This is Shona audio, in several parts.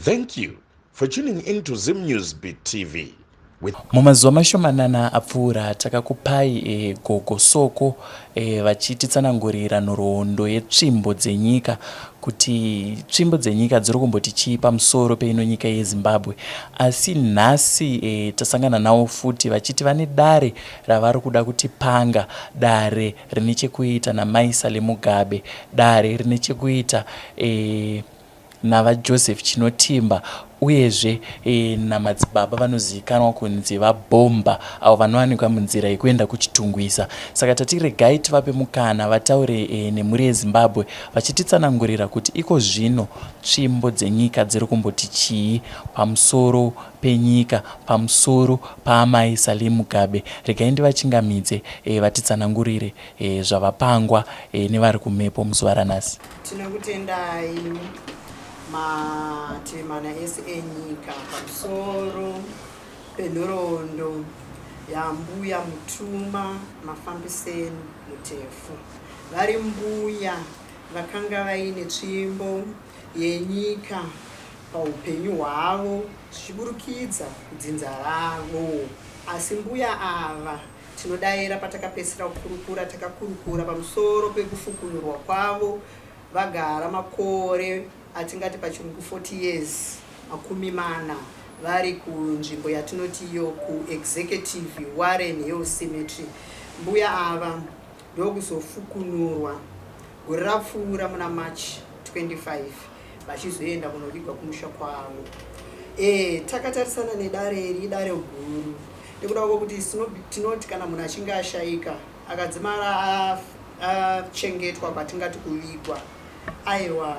Thank you for tuning in to Zim News Beat TV. With Mumazuva mashomanana apfuura takakupai Gogo Soko vachititsanangurira nhoroondo yetsvimbo dzenyika, kuti tsvimbo dzenyika dziri kumboti chii pamusoro peino nyika yeZimbabwe. Asi nhasi tasangana navo futi vachiti vane dare ravari kuda kutipanga, dare rine chekuita naMai Sally Mugabe, dare rine chekuita naVaJoseph Chinotimba, uyezve namadzibaba vanozivikanwa kunzi VaBhomba, avo vanowanikwa munzira yekuenda kuChitungwiza. Saka tati regai tivape mukana vataure nemhuri yeZimbabwe, vachititsanangurira kuti iko zvino tsvimbo dzenyika dziri kumboti chii pamusoro penyika, pamusoro paAmai Sally Mugabe. Regai ndivachingamidze vatitsanangurire zvavapangwa nevari kumhepo muzuva ranhasi. Tinokutendai mativi mana ese enyika pamusoro penhoroondo yaMbuya Mutuma Mafambiseni Mutefu. Vari mbuya vakanga vaine tsvimbo yenyika paupenyu hwavo zvichiburikidza kudzinza ravo. Asi mbuya ava tinodaira patakapedzisira kukurukura, takakurukura pamusoro pekufukunurwa kwavo vagara makore atingati pachirungu 40 years, 40, vari kunzvimbo yatinoti iyo kuExecutive Warren Hill Cemetery. Mbuya ava ndokuzofukunurwa gore rapfuura muna March 25, vachizoenda kunovigwa kumusha kwavo. Takatarisana nedare iri, idare guru, nekuda kwokuti tinoti kana munhu achinge ashayika akadzimara achengetwa kwatingati kuvigwa, aiwa,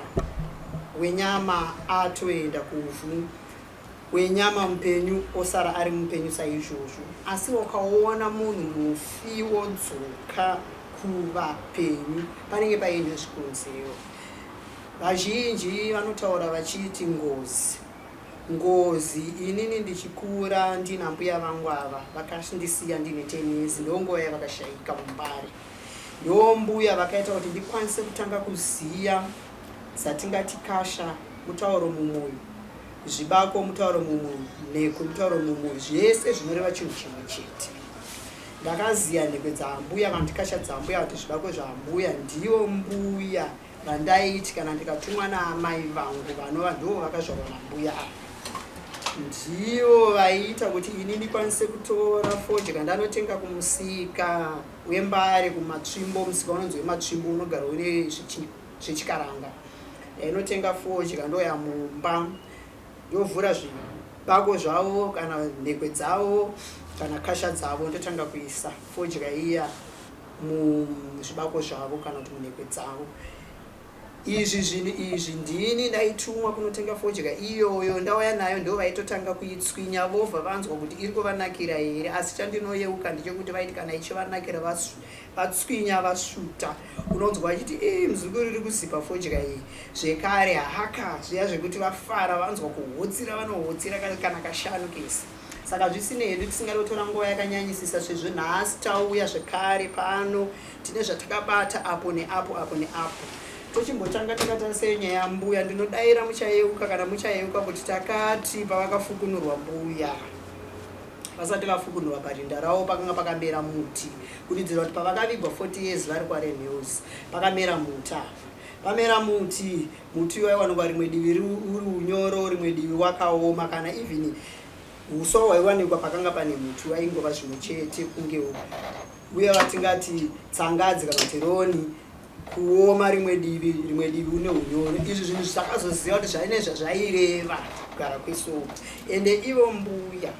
wenyama atoenda kuvhu, wenyama mupenyu osara ari mupenyu saizvozvo. Asi wakaona munhu mufi wodzoka kuvapenyu, panenge paine zvikonzero. Vazhinji vanotaura vachiti ngozi, ngozi. Inini ndichikura ndina mbuya vangu ava, vakandisiya ndine 10 years, ndonguva yavakashayika muMbare. Ndo mbuya vakaita kuti ndikwanise kutanga kuziya dzatingati kasha, mutauro mumwoyo, zvibako mutauro mumwoyo, nhekwe mutauro mumwoyo, zvese zvinoreva chinhu chimwe chete. Ndakaziya nhekwe dzaambuya kana kuti kasha dzaambuya, kuti zvibako zvaambuya. Ndiyo mbuya vandaiti kana ndikatumwa naamai vangu, vanova ndo vakazvarwa nambuya ava, ndivo vaiita kuti ini ndikwanise kutora fodya ndanotenga kumusika weMbare, kumatsvimbo, musika unonzi wematsvimbo, unogara une zvechikaranga. Ndainotenga fodya, ndoya mumba, ndovhura zvibako zvavo kana nhekwe dzavo kana kasha dzavo, ndotanga kuisa fodya iya muzvibako zvavo kana kuti munhekwe dzavo. Izvi zvinhu izvi, ndini ndaitumwa kunotenga fodya iyoyo. Ndauya nayo, ndo vaitotanga kuitswinya, vobva vanzwa kuti iri kuvanakira here. Asi chandinoyeuka ndechekuti vaiti kana ichivanakira, vatswinya, vasvuta, unonzwa vachiti, "Ii, muzukuru, iri kuzipa fodya iyi." Zvekare haka zviya zvekuti vafara, vanzwa kuhotsira, vanohotsira kana kashanu kese. Saka zvisinei hedu, tisingadi kutora nguva yakanyanyisisa, sezvo nhasi tauya zvekare pano tine zvatakabata apo neapo, apo neapo. Tochimbotanga takatarisa nyaya yambuya. Ndinodayira muchayeuka, kana muchayeuka, kuti takati pavakafukunurwa mbuya, vasati vafukunurwa, parinda ravo pakanga pakamera muti, kuridzira kuti pavakavigwa 40 years vari kuWarren Hills pakamera muti. Apa pamera muti, muti waiwanikwa rimwe divi uri unyoro, rimwe divi wakaoma. Kana even uswa hwaiwanikwa pakanga pane muti waingova zvimwe chete kunge uye vatingati tsangadzi kana kuti roni, kuoma rimwe divi, rimwe divi une unyoro. Izvi zvinhu zvisakazoziva kuti zvaine zvazvaireva kugara kwesoko. Ende ivo mbuya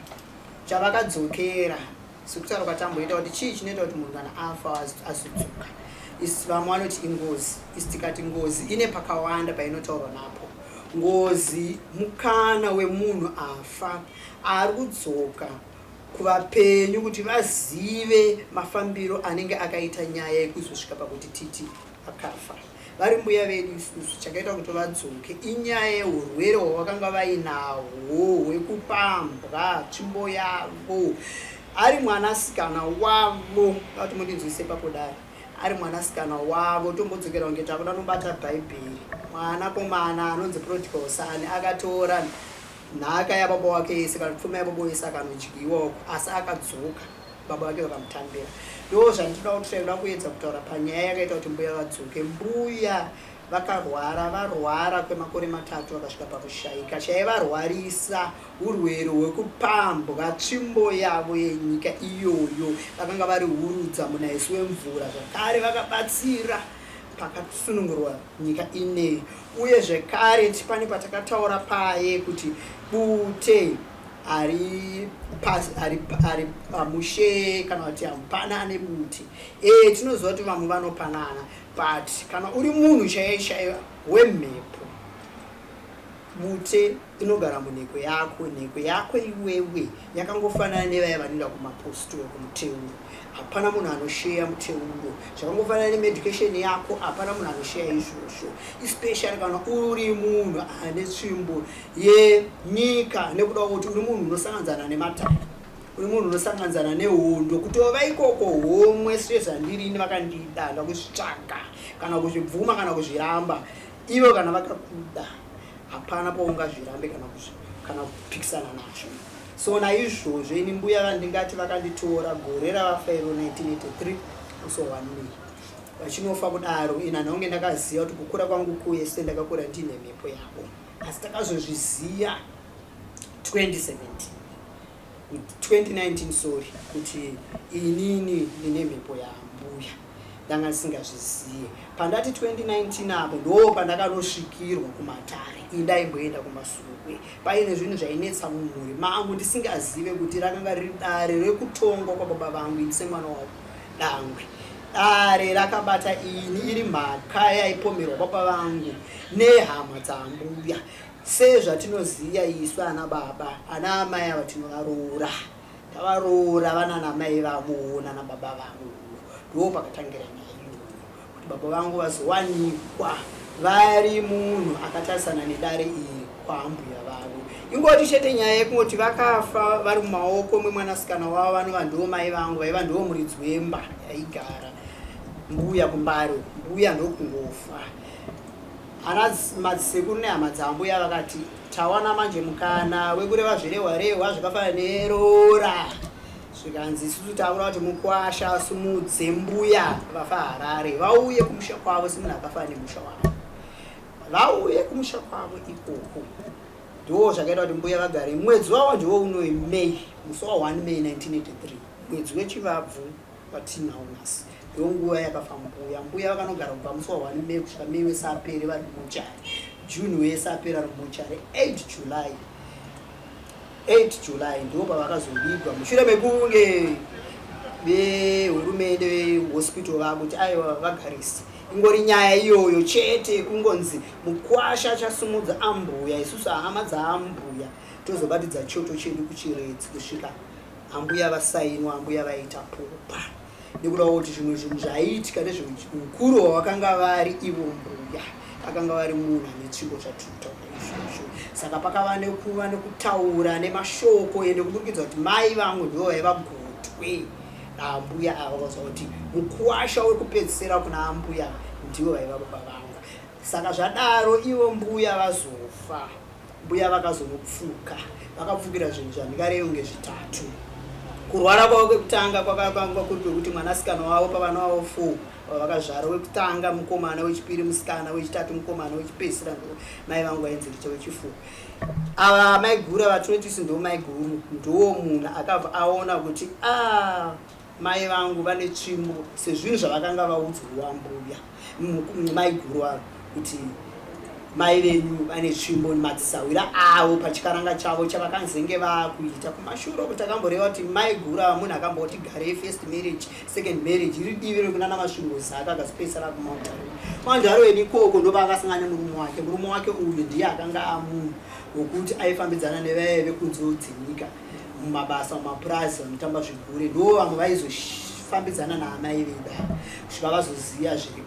chavakadzokera, sekutaura kwatamboita, kuti chii chinoita kuti munhu kana afa azodzoka? Isi vamwe vanoti ingozi, isi tikati ngozi ine pakawanda painotaurwa napo. Ngozi mukana wemunhu afa ari kudzoka kuvapenyu kuti vazive mafambiro anenge akaita nyaya yekuzosvika pakuti titi akafa. Vari mbuya vedu isusu, chakaita kuti vadzoke inyaya yeurwere hwavakanga vainahwo hwekupambwa tsvimbo yavo ari mwanasikana wavo. Kuti mundinzwise papo dare. Ari mwanasikana wavo, tombodzokera kunge takuda nobata Bhaibheri. Mwanakomana anonzi prodigal son akatora nhaka yababa wake yese kana pfuma yababa yese, akanodyiwa uko, asi akadzoka, baba vake vakamutambira. Ndo zvandinoda kuti taida kuedza kutaura panyaya yakaita kuti mbuya vadzoke. Mbuya vakarwara, varwara kwemakore 3, vakasvika pakushaika. Chaivarwarisa urwere hwekupambwa tsvimbo yavo yenyika iyoyo. Vakanga vari hurudza munaisi wemvura, zvakare vakabatsira pakasunungurwa nyika ineyi. Uye zvekare pane patakataura paye kuti bute ari ari pamushe kana kuti hamupanane bute. Tinoziva kuti vamwe vanopanana, but kana uri munhu chaiye chaiye wemhepo, bute inogara munheko yako. Nheko yako iwewe yakangofanana nevaya vanoenda kumapostori kumuteuro. Hapana munhu anosheya muteuro. Zvakangofanana nemedication yako, hapana munhu anosheya izvozvo, especially kana uri munhu ane tsvimbo yenyika, nekuda kwekuti uri munhu unosanganzana nematare, uri munhu unosanganzana nehondo. Kutova ikoko homwe sezvandirini, vakandida ndakuzvitsvaga, kana kuzvibvuma kana kuzviramba. Ivo kana vakakuda, hapana paungazvirambe kana kupikisana nazvo. So naizvozvo ini mbuya vandingati vakanditora gore ravafa iro, 1983 musi wa 1 May vachinofa kudaro, ini handaunge ndakaziva kuti kukura kwangu kuese ndakakura ndiine mhepo yavo. Asi takazozviziva 2017, 2019, sorry, kuti inini ndine mhepo yambuya. Ndanga ndisingazvizive. Pandati 2019 apo, ndo pandakanosvikirwa kumatare. Indaimboenda kumasukwe paine zvinhu zvainetsa mumhuri mangu, ndisingazive kuti rakanga riri dare rekutongwa kwababa vangu ini semwana wavo dangwe. Dare rakabata ini iri mhaka yaipomerwa baba vangu nehama dzambuya. Sezvatinoziva isu ana baba, ana amai ava tinovaroora, tavaroora vana namai vavo nana baba vavo. Ndo pakatangira nyaya iyoyo, kuti baba vangu vazowanikwa vari munhu akatarisana nedare iri kwaambuya vavo. Ingoti chete nyaya yekungoti vakafa vari mumaoko memwanasikana wavo, vanova ndo mai vangu, vaiva ndo muridzi wemba yaigara mbuya kuMbare. Mbuya ndokungofa, ana madzisekuru nehama dzambuya vakati tawana manje mukana wekureva zvirehwa rehwa zvakafanana nerora. Zvikanzi isusu taura kuti mukwasha asumudze mbuya vafa Harare, vauye kumusha kwavo semunhu akafanana nemusha wavo, vauye kumusha kwavo ikoko. Ndo zvakaita kuti mbuya vagare. Mwedzi wavo ndiwo unoi May, musi wa1 May 1983, mwedzi wechivabvu watinawo nhasi, ndo nguva yakafa mbuya. Mbuya vakanogara kubva musi wa1 May kusvika May wese apere vari mumochari, June wese apera ari mumochari. 8 July, 8 July ndo pavakazovigwa, mushure mekunge vehurumende vehospital vakuti aiwa, vagarisi. Ingori nyaya iyoyo chete, kungonzi mukwasha achasumudza ambuya, isusu hama dzaambuya tozobatidza choto chedu kuChiredzi kusvika ambuya vasainwa, ambuya vaita popa, nekuda kuti zvimwe zvinhu zvaiitika nezveukuru hwavakanga vari ivo. Mbuya vakanga vari munhu ane tsvimbo, zvatiri kutaura izvozvo. Saka pakava nekuva nekutaura nemashoko, ende kuburikidza kuti mai vangu ndivo vaiva gotwe ambuya ava, vaziva kuti mukuwasha wekupedzisira kuna ambuya ndivo vaiva baba vangu. Saka zvadaro, ivo mbuya vazofa, mbuya vakazonopfuka. Vakapfukira zvinhu zvandingareve kunge zvitatu. Kurwara kwavo kwekutanga kwakanga kuri kwekuti mwanasikana wavo pavana vavo four vavakazvara, wekutanga mukomana, wechipiri musikana, wechitatu mukomana, wechipedzisira ndo mai vangu vainzi Richa, wechifour. Ava maiguru vatinoti isi ndo maiguru, ndo munhu akabva aona kuti a ah, mai vangu vane tsvimbo, sezvinhu zvavakanga vaudzwa mbuya maiguru avo kuti mai venyu vane tsvimbo, madzisahwira avo pachikaranga chavo chavakanzenge vakuita kumashure uko. Takamboreva kuti maiguru ava munhu akamboti garei first marriage, second marriage, iri divi rekunana Masvingo Zaka, akazopedzisira kuMount Darwin. Mount Darwin ikoko ndopaakasangana nemurume wake. Murume wake uyu ndiye akanga amunhu wokuti aifambidzana nevaive vekunzewo dzenyika mumabasa mumapurazi vanotamba zvigure, ndo vamwe vaizofambidzana naamai vedu kusvika vazoziva zviri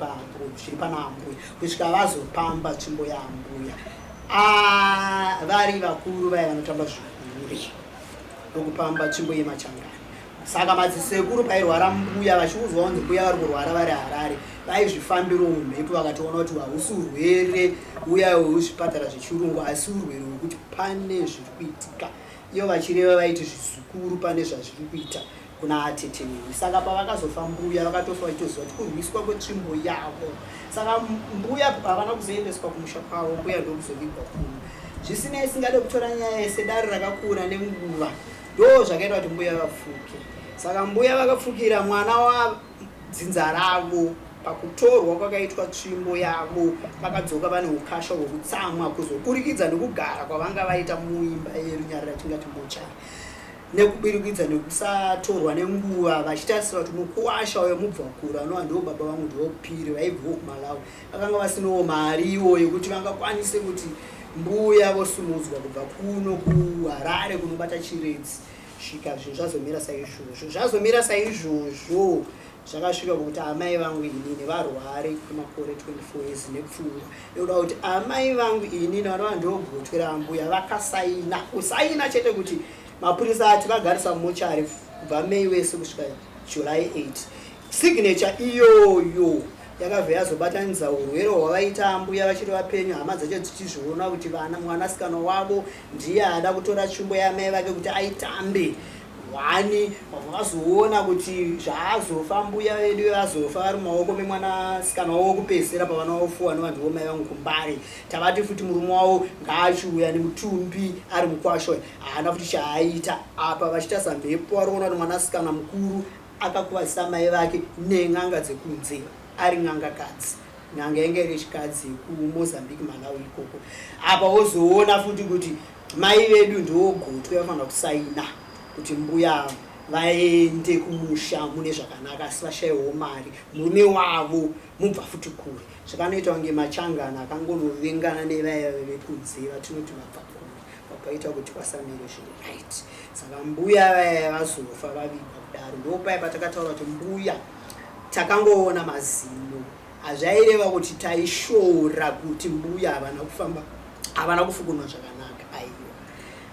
pana ambuya, kusvika vazopamba tsvimbo yaambuya. Vari vakuru vaya vanotamba zvigure, ndokupamba tsvimbo yemachangani. Saka madzisekuru pairwara mbuya vachiudzwa kunzi mbuya vari kurwara vari Harare, vaizvifambirawo mumhepo vakatoona kuti hausi urwere uya wezvipatara zvechirungu, asi urwere hwekuti pane zviri kuitika. Ivo vachireva vaiti zvizukuru pane zvazviri kuita kuna atete neni. Saka pavakazofa mbuya vakatofa vachitoziva kuti kurwiswa kwetsvimbo yavo. Saka mbuya havana kuzoendeswa kumusha kwavo, mbuya ndokuzovigwa kuno. Zvisinei singade kutora nyaya yese, dare rakakura nenguva. Ndoo zvakaita kuti mbuya vapfuke. Saka mbuya vakapfukira mwana wadzinza ravo pakutorwa kwakaitwa tsvimbo yavo vakadzoka vane ukasha hwekutsamwa kuzoburikidza nekugara kwavanga vaita muimba yerunyarara tingati mochari nekubirikidza nekusatorwa nenguva vachitarisira kuti mukuwasha uyo mubvakura anova ndiwo baba vangu ndiwo piri vaibvawo kumalawi vakanga vasinawo mari iwo yekuti vangakwanise kuti mbuya vosumudzwa kubva kuno kuharare kunobata chiredzi svika zvinhu zvazomira saizvozvo zvazomira saizvozvo zvakasvika kuti amai vangu inini varware kwemakore 24 years nepfuura nekuda kuti amai vangu inini vanova ndogotwe raambuya vakasaina kusaina chete kuti mapurisa ati vagarisa mumochari kubva May wese kusvika July 8 Signature iyoyo yakabva yazobatanidza urwere hwavaita ambuya vachiri vapenyu, hama dzacho dzichizviona kuti vana mwanasikana wavo ndiye ada kutora tsvimbo yamai vake kuti aitambe hwani. Vabva vazoona kuti zvaazofa mbuya vedu vazofa vari mumaoko memwanasikana wavo wekupedzisira pavana vofuwa nevanhu vomai vangu kumbare. Tavati futi murume wavo ngaachiuya nemutumbi ari mukwasha uyu, haana futi chaaita apa. Vachitarisa mhepo vari kuona kuti mwanasikana mukuru Akakuvadzisa mai vake nen'anga dzekunze ari n'angakadzi. N'anga yanga iri yechikadzi yekuMozambique, Malawi ikoko. Apa wozoona futi kuti mai vedu ndiwo gotwe vafanira kusaina kuti mbuya vaende kumusha mune zvakanaka asi vashaiwawo mari. Murume wavo mubva futi kure. Zvakanoita kunge machangana akangonovengana nevaya vekunze vatinoti vabva kure. Papaita kuti pasamire zviri right. Saka mbuya vaya vazofa vavigwa kudaro ndopaya patakataura kuti mbuya takangoona mazino hazvaireva kuti taishora kuti mbuya havana kufamba havana kufukunwa zvakanaka aiwa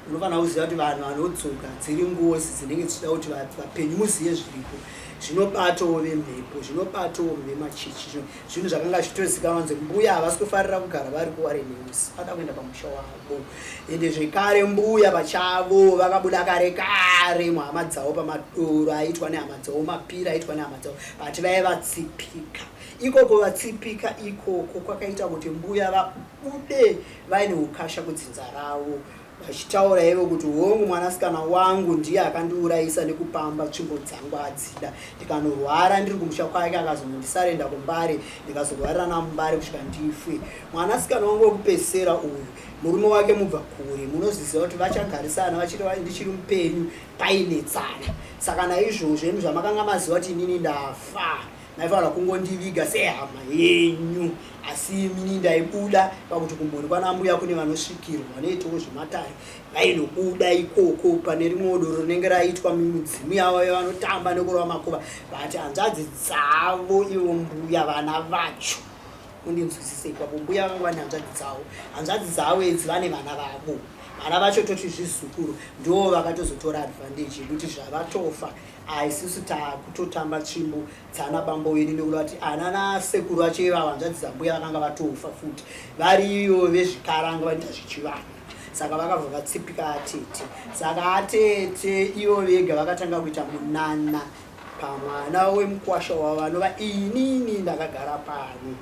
unofanira kuziva kuti vanhu vanodzoka dziri ngozi dzinenge dzichida kuti vapenyu muzive zviripo zvinobatawo vemhepo zvinobatawo vemachechi zvinhu zvakanga zvichitozikanwa kunzi mbuya havasi kufarira kugara vari kuwarren house vada kuenda pamusha wavo ende zvekare mbuya pachavo vakabuda kare kare muhama dzavo pamadoro aitwa nehama dzavo mapira aitwa nehama dzavo but vaive vatsipika ikoko vatsipika ikoko kwakaita kuti mbuya vabude vaine ukasha kudzinza ravo Vachitaura ivo kuti hongu mwanasikana wangu ndiye akandiurayisa nekupamba tsvimbo dzangu adzida ndikanorwara ndiri kumusha kwake akazonondisarenda kuMbare ndikazorwarira naMbare kusvika ndife. Mwanasikana wangu wekupedzisira uyu murume wake mubva kure munozviziva kuti vachagarisana vachiri ndichiri mupenyu painetsana saka naizvozvo imi zvamakanga maziva kuti inini ndafa Maifanira kungondiviga sehama yenyu asi imini ndaibuda pakuti kumhuri kwana mbuya kune vanosvikirwa vanoitawo zvematare vainobuda ikoko pane rimwewo doro rinenge raitwa mimudzimu yavo yavanotamba nekurova makuva but hanzvadzi dzavo ivo mbuya vana vacho undinzwisise ipapo mbuya vangu vane hanzvadzi dzavo hanzvadzi dzavo idzi vane vana vavo vana vacho toti zvizukuru ndivo vakatozotora advantage yekuti zvavatofa Ah, isusu takutotamba tsvimbo dzana bambo vedu nekuda kuti ana nasekuru vacho ivava hanzvadzi dzambuya vakanga vatofa futi variyo vezvikaranga vanoita zvechivanhu saka vakabva vatsipika atete saka atete ivo vega vakatanga kuita munana pamwana wemukwasha wavo anova inini ndakagara pano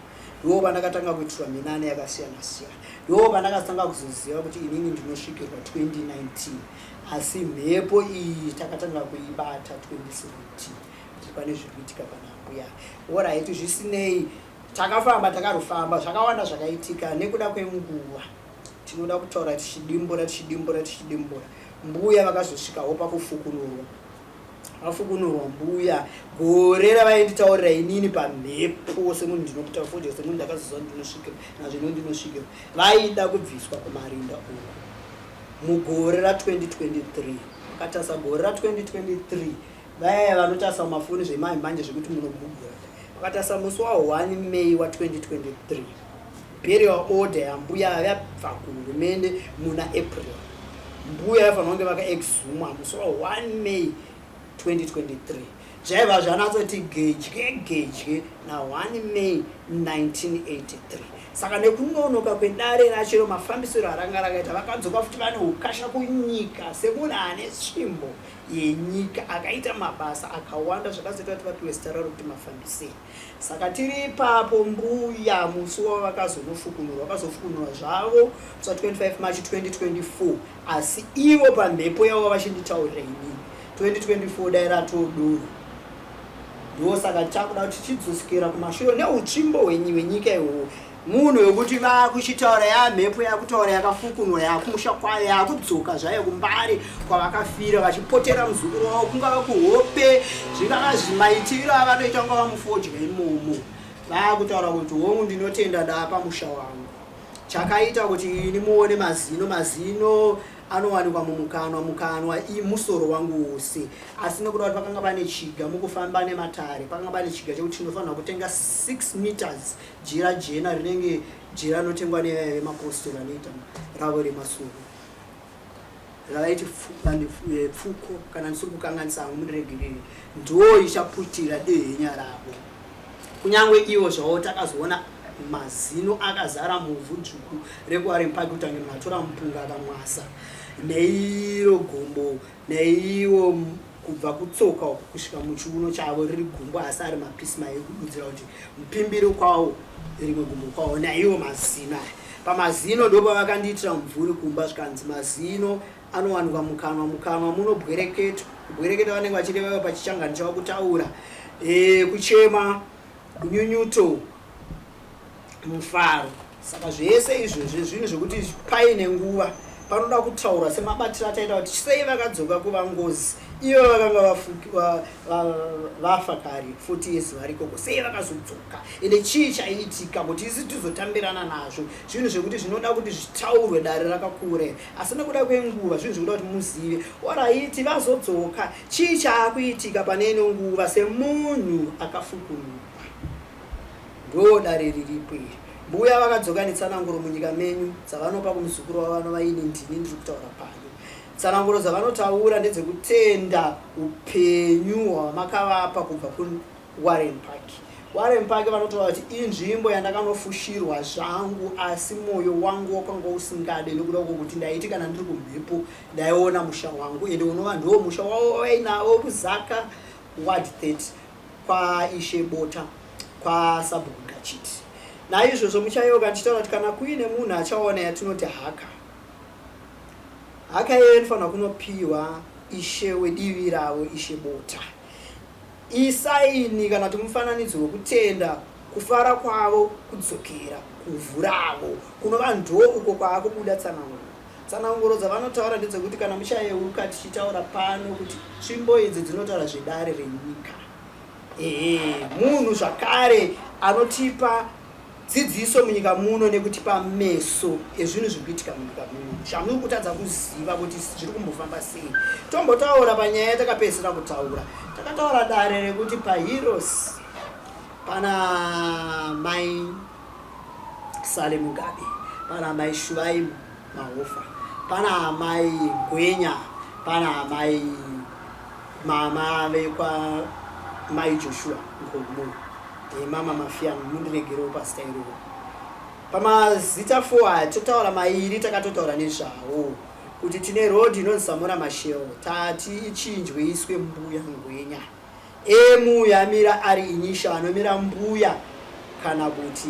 ndiwo pandakatanga kuitirwa minana yakasiyana siyana ndiwo pandakatanga kuzoziva kuti inini ndinosvikirwa 2019 Asi mhepo iyi takatanga kuibata 2017 kuti pane zviri kuitika pana mbuya. Orit, zvisinei takafamba takarufamba zvakawanda zvakaitika nekuda kwenguva tinoda kutaura tichidimbura tichidimbura tichidimbura mbuya vakazosvikawo pakufukunurwa vafukunurwa mbuya gore ravainditaurira inini pamhepo semunhu ndinoputa fodya semunhu ndakazoziva ndinosvikirwa nazvino ndinosvikirwa vaida kubviswa kumarinda uku Mugore ra 2023 vakatarisa gore ra 2023 vaya vanotarisa mumafoni zvemai manje zvekuti munogugura vakatarisa musi wa 1 May wa 2023 burial order yambuya yabva kuhurumende muna April mbuya yafanira kunge vakaexhumwa musi wa 1 May 2023. Zvaiva zvanatsoti gedye gedye na1 May 1983. Saka nekunonoka kwedare racho, mafambisiro aranga rakaita, vakadzoka futi vane ukasha kunyika semunhu ane tsvimbo yenyika akaita mabasa akawanda, zvakazoita kuti vapiwe zita raro kuti Mafambisei. Saka tiri ipapo, mbuya musi wavo vakazonofukunurwa, vakazofukunurwa zvavo musi wa25 March 2024. Asi ivo pamhepo yavo vachinditaurira inini, 2024 dai ratodoro. Ndosaka takuda kuti tichidzosera kumashure neutsvimbo hwenyika ihwohwo, munhu wekuti vakuchitaura yamhepo yakutaura yakafukunwa, yakumusha kwayo, yakudzoka zvayo kuMbare kwavakafira, vachipotera muzukuru wavo, kungava kuhope, zvingava zvimaitiro avanoita, kungava mufodya imomo, vakutaura kuti, "Hongu, ndinotenda, ndapa musha wangu." Chakaita kuti ini muone mazino, mazino anowanikwa mumukanwa, mukanwa musoro wangu wose. Asi nekuda kuti pakanga pane chiga mukufamba nematare, pakanga pane chiga chekuti tinofanira kutenga 6 meters jira jena, rinenge jira rinotengwa nevemapostori vanoita ravo remasoro, ravaiti pfuko, kana ndisiri kukanganisa hangu, mundiregerere, ndo ichaputira dehenya ravo. Kunyange ivo zvavo takazoona mazino akazara muvhu dzvuku rekuWarren Park, kutange munhu atora mupunga akamwasa neiro gumbo, neiwo kubva kutsoka uku kusvika muchiuno chavo riri gumbo, asi ari mapisi mai ekududzira kuti mupimbiro kwawo, rimwe gumbo kwawo, naiwo mazino aya. Pamazino ndo pavakandiitira mumvuri kumba, zvikanzi mazino anowanikwa mukanwa, mukanwa munobwereketwa. Kubwereketa vanenge vachireva pachichangani chavo kutaura, kuchema, kunyunyuto, mufaro. Saka zvese izvozvi zvinhu zvekuti paine nguva panoda kutaura semabatiro ataita kuti sei vakadzoka kuva ngozi, ivo vakanga vafa kare 40 years vari ikoko, sei vakazodzoka, ende chii chaiitika kuti isi tizotambirana nazvo. Zvinhu zvekuti zvinoda kuti zvitaurwe dare rakakura, asi nekuda kwenguva, zvinhu zvekuda kuti muzive. Alright, vazodzoka, chii chaakuitika pane ino nguva semunhu akafukunurwa? Ndo dare riripo iri. Mbuya vakadzoka netsananguro munyika menyu dzavanopa kumuzukuru wavo, vanova ini, ndini ndiri kutaura pano. Tsananguro dzavanotaura ndedzekutenda upenyu hwamakavapa kubva kuWarren Park. Warren Park vanotaura kuti inzvimbo yandakanofushirwa zvangu, asi mwoyo wangu wakanga usingade, nekuda kwokuti ndaiti kana ndiri kumhepo ndaiona musha wangu, ende unova ndo musha wavo wainawo kuZaka Ward 30 kwaIshe Bota, kwasabhuku Gachiti. Naizvozvo muchayeuka ndichitaura kuti kana kuine munhu achaona yatinoti haka, haka iyoyo inofanira kunopiwa ishe wedivi ravo, Ishe Bota. Isaini kana kuti mufananidzo wekutenda kufara kwavo kudzokera kuvhu ravo, kunova ndo uko kwaakubuda tsananguro. Tsananguro dzavanotaura ndedzekuti, kana muchayeuka tichitaura pano kuti tsvimbo idzi dzinotaura zvedare renyika, ehe, munhu zvakare anotipa dzidziso munyika muno nekutipa meso ezvinhu zviri kuitika munyika muno, zvamuri kutadza kuziva kuti zviri kumbofamba sei. Tombotaura panyaya yatakapedzisira kutaura, takataura dare rekuti paHeroes pana Mai Sally Mugabe, pana Mai Shuvai Mahofa, pana Amai Gwenya, pana Amai mama vekwa Mai Joshua Nkomo, mama Mafiano, mundiregerewo pazita iroro. Pamazita 4 aya totaura mairi, takatotaura nezvawo kuti tine road inonzi Samora Machel, tati ichinjwe iswe Mbuya Ngwenya. Emu yamira ari inyisha anomira mbuya kana kuti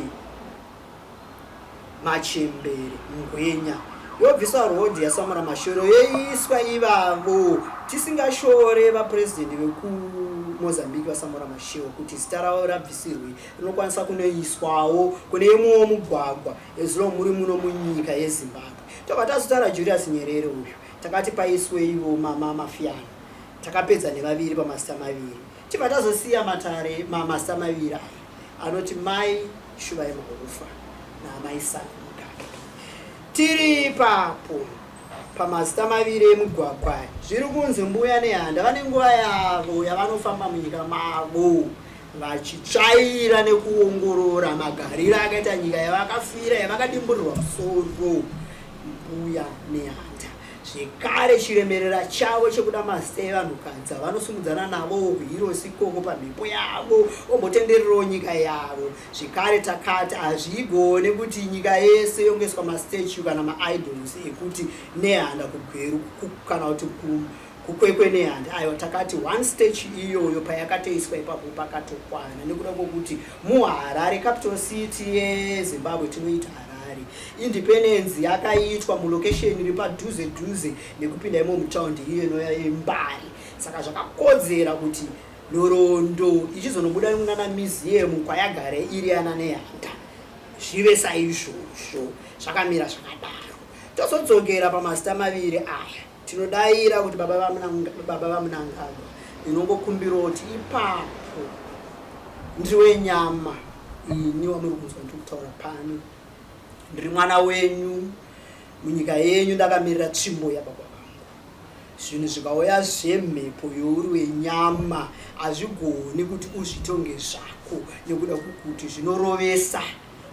machembere Ngwenya, yobviswa road yaSamora Machel yoiswa ivavo, tisingashore vapurezidendi vekuMozambique vaSamora Machel kuti zita ravo rabvisirwe, rinokwanisa kunoiswawo kune imwewo mugwagwa ezuro muri muno munyika yeZimbabwe. Tobva tazotaura Julius Nyerere uyu, takati paiswe ivo mama Mafiano. Takapedza nevaviri pamazita maviri, tibva tazosiya matare mamazita maviri aya anoti Mai Shuvai Mahufa naAmai Sally Mugabe. Tiri ipapo pamazita maviri emugwagwa, zviri kunzi Mbuya Nehanda vane nguva yavo yavanofamba munyika mavo vachitsvaira nekuongorora magariro akaita nyika yavakafira, yavakadimburirwa musoro Mbuya Nehanda. Zvekare chiremerera chavo chekuda mazita evanhukadzi avanosimudzana navowo kuHeroes ikoko pamhepo yavo vombotendererawo nyika yavo. Zvekare takati hazvigone kuti nyika yese yongoiswa mastatue kana maidols ekuti Nehanda kuGweru kana kuti kuKwekwe Nehanda. Aiwa, takati one statue iyoyo payakatoiswa ipapo pakatokwana nekuda kwokuti muHarare, capital city yeZimbabwe tinoita Harare. Independence yakaitwa mulocation iri padhuze dhuze nekupinda imo mutaundi iyo inoya yeMbare. Saka zvakakodzera kuti nhoroondo ichizonobuda munana museum kwayagara iri yana Nehanda zvive saizvozvo zvakamira zvakadaro. Tozodzokera pamazita maviri aya. Tinodaira kuti baba vaMnangagwa ndinongokumbirawo kuti ipapo ndiri wenyama ini wamuri kunzwa ndiri kutaura pano ndiri mwana wenyu munyika yenyu ndakamirira tsvimbo yababa vangu. Zvinhu zvikauya zvemhepo youri wenyama hazvigoni kuti uzvitonge zvako nekuda kwekuti zvinorovesa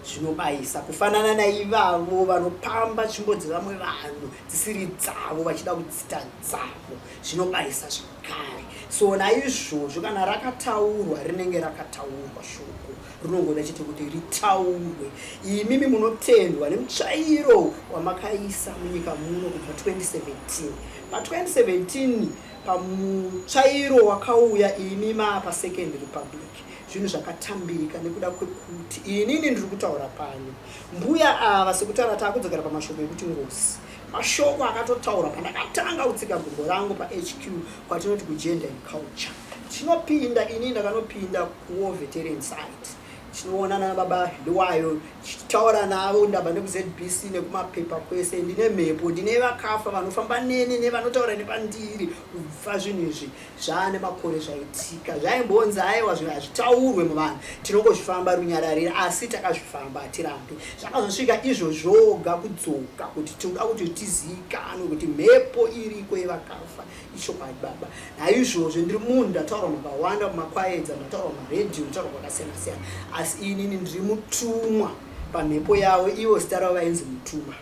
zvinobayisa kufanana naivavo vanopamba tsvimbo dzevamwe vanhu dzisiri dzavo vachida kudzita dzavo zvinobayisa zvakare. So naizvozvo kana rakataurwa rinenge rakataurwa shoko rinongoda chete kuti ritaurwe. Imimi munotendwa nemutsvairo wamakaisa munyika muno kubva 2017. Pa 2017 pamutsvairo wakauya imi maapa Second Republic zvinhu zvakatambirika nekuda kwekuti inini ndiri kutaura pano mbuya ava sekutaura takudzokera pamashoko ekuti ngozi mashoko akatotaura pandakatanga kutsika gumbo rangu paHQ kwatinoti kugender and culture tinopinda ini ndakanopinda kuwar veteran site tinoonana nababa Hliwayo tichitaura navo ndabva nekuZBC nekumapepa kwese ndine mhepo ndine vakafa vanofamba neni nevanotaura nepandiri kubva zvinhu izvi Zvaane makore zvaitika zvaimbonzi aiwa zvinhu hazvitaurwe muvanhu tinongozvifamba runyararira asi takazvifamba hatirambi zvakazosvika izvo zvoga kudzoka kuti tinoda kuti tiziikanwe kuti mhepo iriko yevakafa ichokwadi baba naizvozvo ndiri munhu ndataurwa makawanda mumakwaedza ndataurwa maredhiyo ndataurwa kwakasiyana siyana asi inini ndiri mutumwa pamhepo yavo ivo zita ravo vainzi mutuma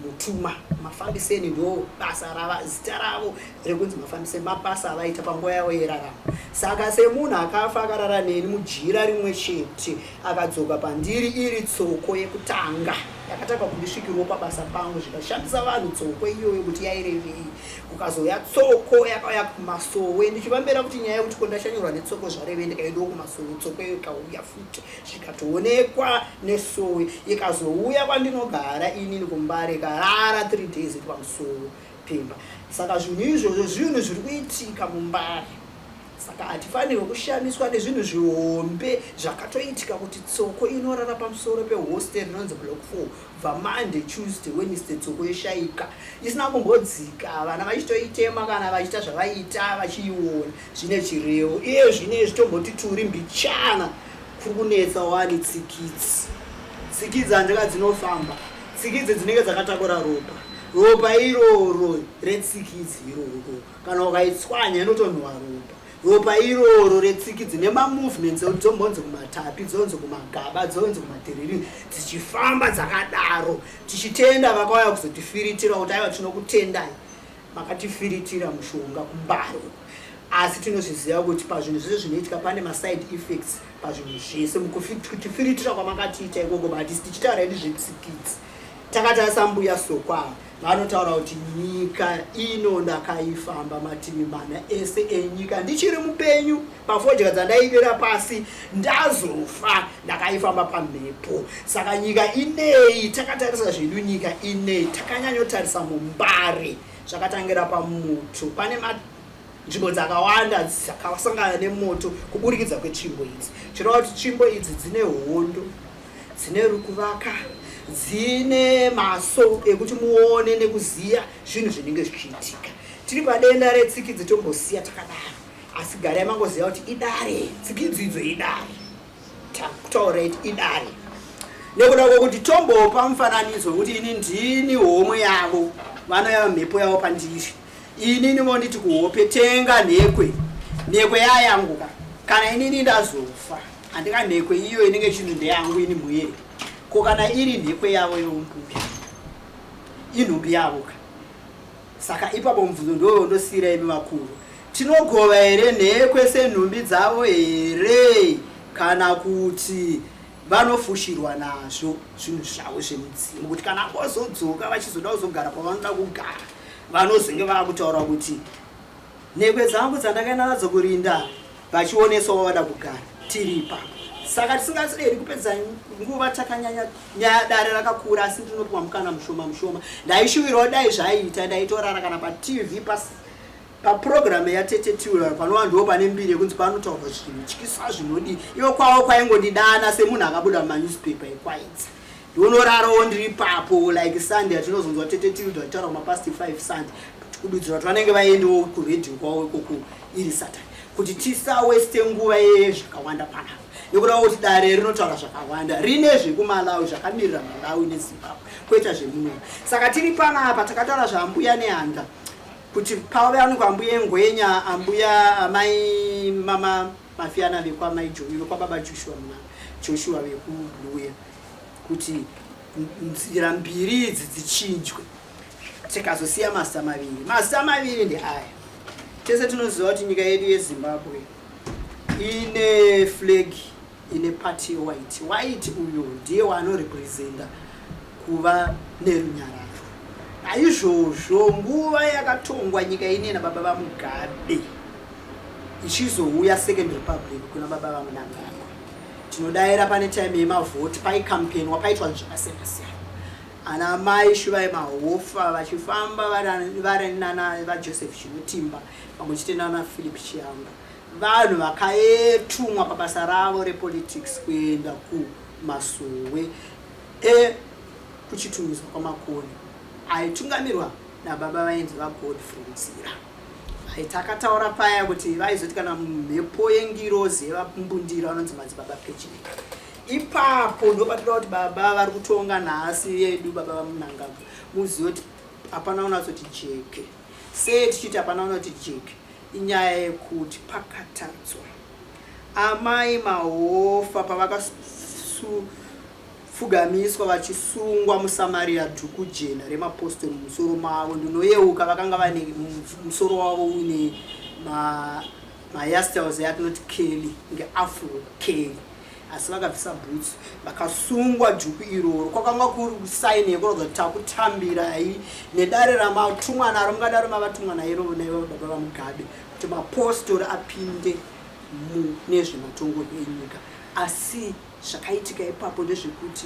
Mutuma Mafambiseni ndo basa rava zita ravo rekunzi Mafambiseni mabasa avaita panguva yavo yeraramo. Saka semunhu akafa akarara neni mujira rimwe chete akadzoka pandiri iri tsoko yekutanga yakatanga kundisvikirwo pabasa pangu zvikashandisa vanhu tsoko iyoyo kuti yairevei. Kukazouya tsoko yakauya kumasowe ndichivambira kuti nyaya yekuti ko ndashanyirwa netsoko zvarevei ndikaendawo kumasowe tsoko iyo ikauya futi. zvikatoonekwa nesowe ikazouya kwandinogara inini kumbare ikarara 3 days iri pamusoro pemba saka zvinhu izvozvo zvinhu zviri kuitika mumbare saka hatifanirwe kushamiswa nezvinhu zvihombe zvakatoitika kuti tsoko inorara pamusoro pehostel rinonzi block 4 kubva monday tuesday wednesday tsoko yoshaika isina kumbodzika vana vachitoitema kana vachiita zvavaiita vachiiona Zvine chirevo. Iye zvinezvi tomboti turi mbichana kuri kunetsa wani tsikidzi. Tsikidzi handika dzinofamba. Tsikidzi dzinenge dzakatakura ropa. Ropa iroro retsikidzi iroro kana ukaitswanya inotonhuwa ropa. Ropa iroro retsikidzi nemamovements ekuti dzombonzi kumatapi, dzonzi kumagaba, dzonzi kumatiriri dzichifamba dzakadaro. Tichitenda vakauya kuzotifiritira kuti aiwa tinokutendai. Makatifiritira mushonga kumbare uko asi tinozviziva kuti pazvinhu zvese zvinoitika pane maside effects pazvinhu zvese mukufiritira kwamakatiita ikoko but tichitaura hedu zvetsikidzi takatarisa mbuya soko ava vanotaura kuti nyika ino ndakaifamba mativi mana ese enyika ndichiri mupenyu pafodya dzandaivera pasi ndazofa ndakaifamba pamhepo saka nyika inei takatarisa zvedu nyika inei takanyanyotarisa mumbare zvakatangira pamoto pane nzvimbo dzakawanda dzakasangana nemoto kuburikidza kwetsvimbo idzi chireva kuti tsvimbo idzi dzine hondo dzine rukuvaka dzine maso ekuti muone nekuziya zvinhu zvinenge zvichiitika tiri padenda retsikidzi tombosiya takadaro asi garai mangoziva kuti idare tsikidzi idzo idare takutaura iti idare nekuda kwekuti tombopa mufananidzo wekuti ini ndini homwe yavo vanoyava mhepo yavo pandiri inini vonditi kuhope tenga nhekwe nhekwe yayanguka kana inini ndazofa handika nhekwe iyo inenge ichinzi ndeyangu ini mhuyere ko kana iri nhekwe yavo yombuya inhumbi yavo ka. Saka ipapo mubvunzo ndoyo ndosiira imi vakuru. Tinogova here nhekwe senhumbi dzavo here kana kuti vanofushirwa nazvo zvinhu zvavo zvemudzimu kuti kana vozodzoka vachizoda kuzogara pavanoda kugara vanozenge vakutaura kuti nhekwe dzangu dzandakaenda nadzo kurinda vachioneswa vavada kugara tiri ipapo. Saka tisingasideri kupedza nguva takanyanya nyaya, dare rakakura asi ndinopiwa mukana mushoma mushoma. Ndaishuwirawo dai zvaiita ndaitorara kana paTV papurogiramu yatete Tiura panova ndiwo pane mbiri yekunzi panotaurwa zvinotyisa zvinodii. Ivo kwavo kwaingondidana semunhu akabuda mumanewspaper ekwaidza. Ndionorarawo ndiri ipapo like Sunday atinozonzwa tete Tilda vachitaura kumapast 5 Sunday kududzira kuti vanenge vaendewo kuredhiyo kwavo ikoko iri Saturday kuti tisaweste nguva yezvakawanda panapa nekuda kuti dare rinotaura zvakawanda rine zvekuMalawi zvakamirira Malawi neZimbabwe kwoita zvemuno. Saka tiri panapa takataura zvaambuya Nehanda kuti pavanikwa ambuya Ngwenya, ambuya amai mama Mafiyana vekwamai Jovi vekwababa Joshua muna Joshua vekubluya kuti nzira mbiri idzi dzichinjwe tikazosiya mazita maviri. Mazita maviri ndeaya. Tese tinoziva kuti nyika yedu yeZimbabwe ine flag ine party white. White uyo ndiye waanorepresenta kuva nerunyararo. Naizvozvo nguva yakatongwa nyika ine nababa vaMugabe ichizouya Second Republic kuna baba vaMnangagwa, tinodaira pane time yemavhoti paikampenwa paitwa zvakasiyana siyana. Ana mai Shuvai Mahofa vachifamba vari nana vaJoseph Chinotimba pamwe chete nana Philip Chiyangwa, vanhu vakatumwa pabasa ravo repolitics kuenda kumasowe ekuchitumidzwa kwaMakoni aitungamirwa nababa vainzi vaGodfrey Nzira. Takataura paya kuti vaizoti kana mhepo yengirozi yevambundira vanonzi madzibaba Pejineka. Ipapo ndopatoda kuti baba vari kutonga nhasi yedu baba vaMnangagwa muzive kuti hapana unatsoti jeke. Sei tichiti hapana unoti jeke? Inyaya yekuti pakatadzwa. Amai Mahofa pavakapfugamiswa vachisungwa muSamaria dhuku jena remapostori mumusoro mavo, ndinoyeuka vakanga vane musoro wavo uine mahairstyles yatinoti curly ngeafro curly, asi vakabvisa bhutsu vakasungwa dhuku iroro. Kwakanga kuri kusaini yekuratidza kuti takutambirai nedare ramatumwa naro, mungadaro mavatumwa nairo naivo baba vaMugabe kuti mapostori apinde mune zvematongorwo enyika. Asi zvakaitika ipapo ndezvekuti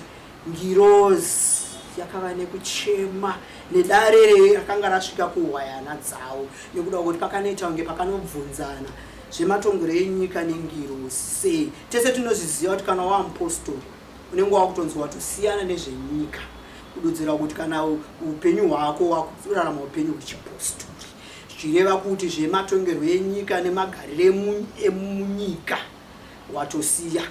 ngirozi yakava nekuchema nedare rakanga rasvika kuhwayana dzavo nekuda kwekuti pakanoita kunge pakanobvunzana zvematongero enyika nengirozi. Sei? Tese tinozviziva kuti kana wamupostori unenge wakutonzi watosiyana nezvenyika, kududzira kuti kana upenyu hwako wakurarama upenyu hwechipostori, zvichireva kuti zvematongerwo enyika nemagariro emunyika watosiya,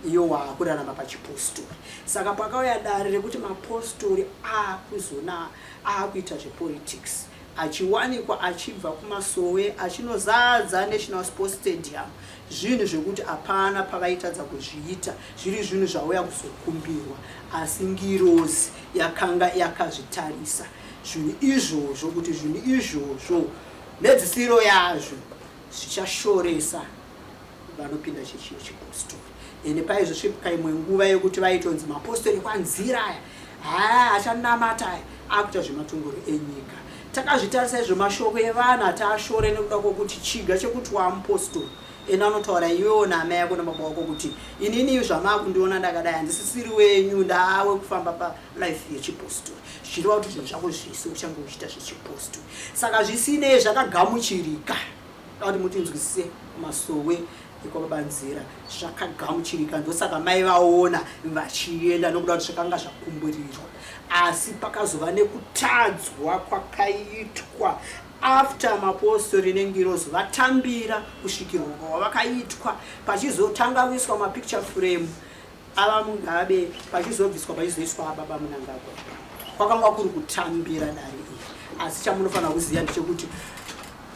iyo waakurarama pachipostori. Saka pakauya dare rekuti mapostori akuzona akuita zvepolitics achiwanikwa achibva kumasowe achinozadza National Sports Stadium, zvinhu zvekuti hapana pavaitadza kuzviita, zviri zvinhu zvauya kuzokumbirwa, asi ngirozi yakanga yakazvitarisa zvinhu izvozvo kuti zvinhu izvozvo mhedzisiro yazvo zvichashoresa vanopinda chechi yechipostori. Ende paizosvika imwe nguva yekuti vaitonzi mapostori kwanzira aya haa achanamata aya akuita zvematongoro enyika. Takazvitarisa izvo mashoko evanhu ataashore nekuda kwokuti chiga chekuti waamupostori ende anotaura iwewo naamai yako nababa wako kuti inini zvamakundiona ndakadai handisisiri wenyu, ndawe kufamba palife yechipostori, zvichireva kuti zvinhu zvako zvese uchange uchiita zvechipostori. Saka zvisinei zvakagamuchirika, kuti mutinzwisise, kumasowe ekwababa Nzira zvakagamuchirika, ndosaka mai vaona vachienda nokuda kuti zvakanga zvakumburirwa. Asi pakazova nekutadzwa kwakaitwa after mapostori nengirozi vatambira kusvikirwa kwavakaitwa, pachizotanga kuiswa mapicture frame ava Mugabe, pachizobviswa pachizoiswa ababa Mnangagwa, kwakanga kuri kutambira dare iri. Asi chamunofanira kuziva ndechekuti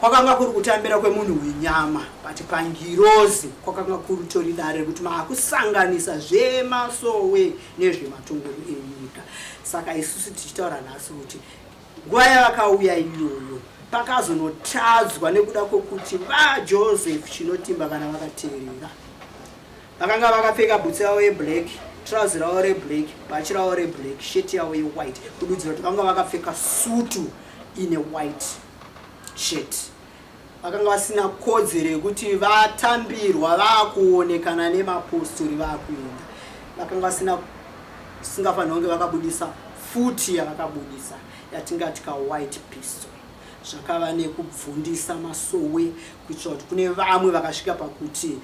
kwakanga kuri kutambira kwemunhu wenyama, but pangirozi kwakanga kuri tori dare rekuti maakusanganisa zvemasowe nezvematongero enyika. Saka isusu tichitaura nhasi kuti Nguva yavakauya iyoyo pakazonotadzwa nekuda kwokuti vaJoseph Chinotimba kana vakateerera vakanga vakapfeka bhutsu yavo yeblack, trouser ravo reblack, bhachi ravo reblack, shirt yavo yewhite, kududzira kuti vanga vakapfeka sutu ine white shirt. Vakanga vasina kodzero yekuti vatambirwa vakuonekana nemapostori vakuenda. Vakanga vasina singafanira kunge vakabudisa futi yavakabudisa yatingati kawhite pistol. Zvakava nekubvundisa masowe kuitira kuti kune vamwe vakasvika pakuti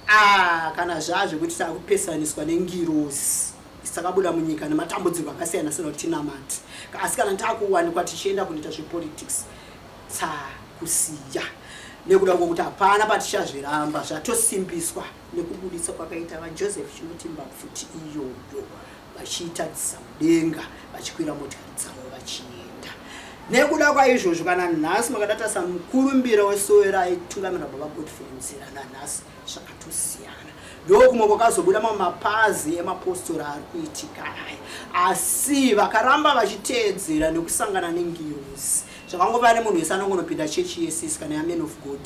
ah, kana zvazvekuti takupesaniswa nengirozi takabuda munyika nematambudziko akasiyana siyana kuti tinamate, asi kana takuwanikwa tichienda kunoita zvepolitics takusiya nekuda kwokuti hapana patichazviramba. Zvatosimbiswa nekubudisa kwakaita vaJoseph Chinotimba pfuti iyoyo vachiitadzisa mudenga vachikwira motikari dzavo vachienda. Nekuda kwaizvozvo, kana nhasi makadatasa mukurumbira wesowe raitungamira Baba Godfrey Nzira nanhasi zvakatosiyana. Ndokumwe kwakazobuda mamwe mapazi emapostori ari kuitika aya, asi vakaramba vachiteedzera nekusangana nengirozi. Zvakangova nemunhu wese anongonopinda chechi yesisi kana yaman of God,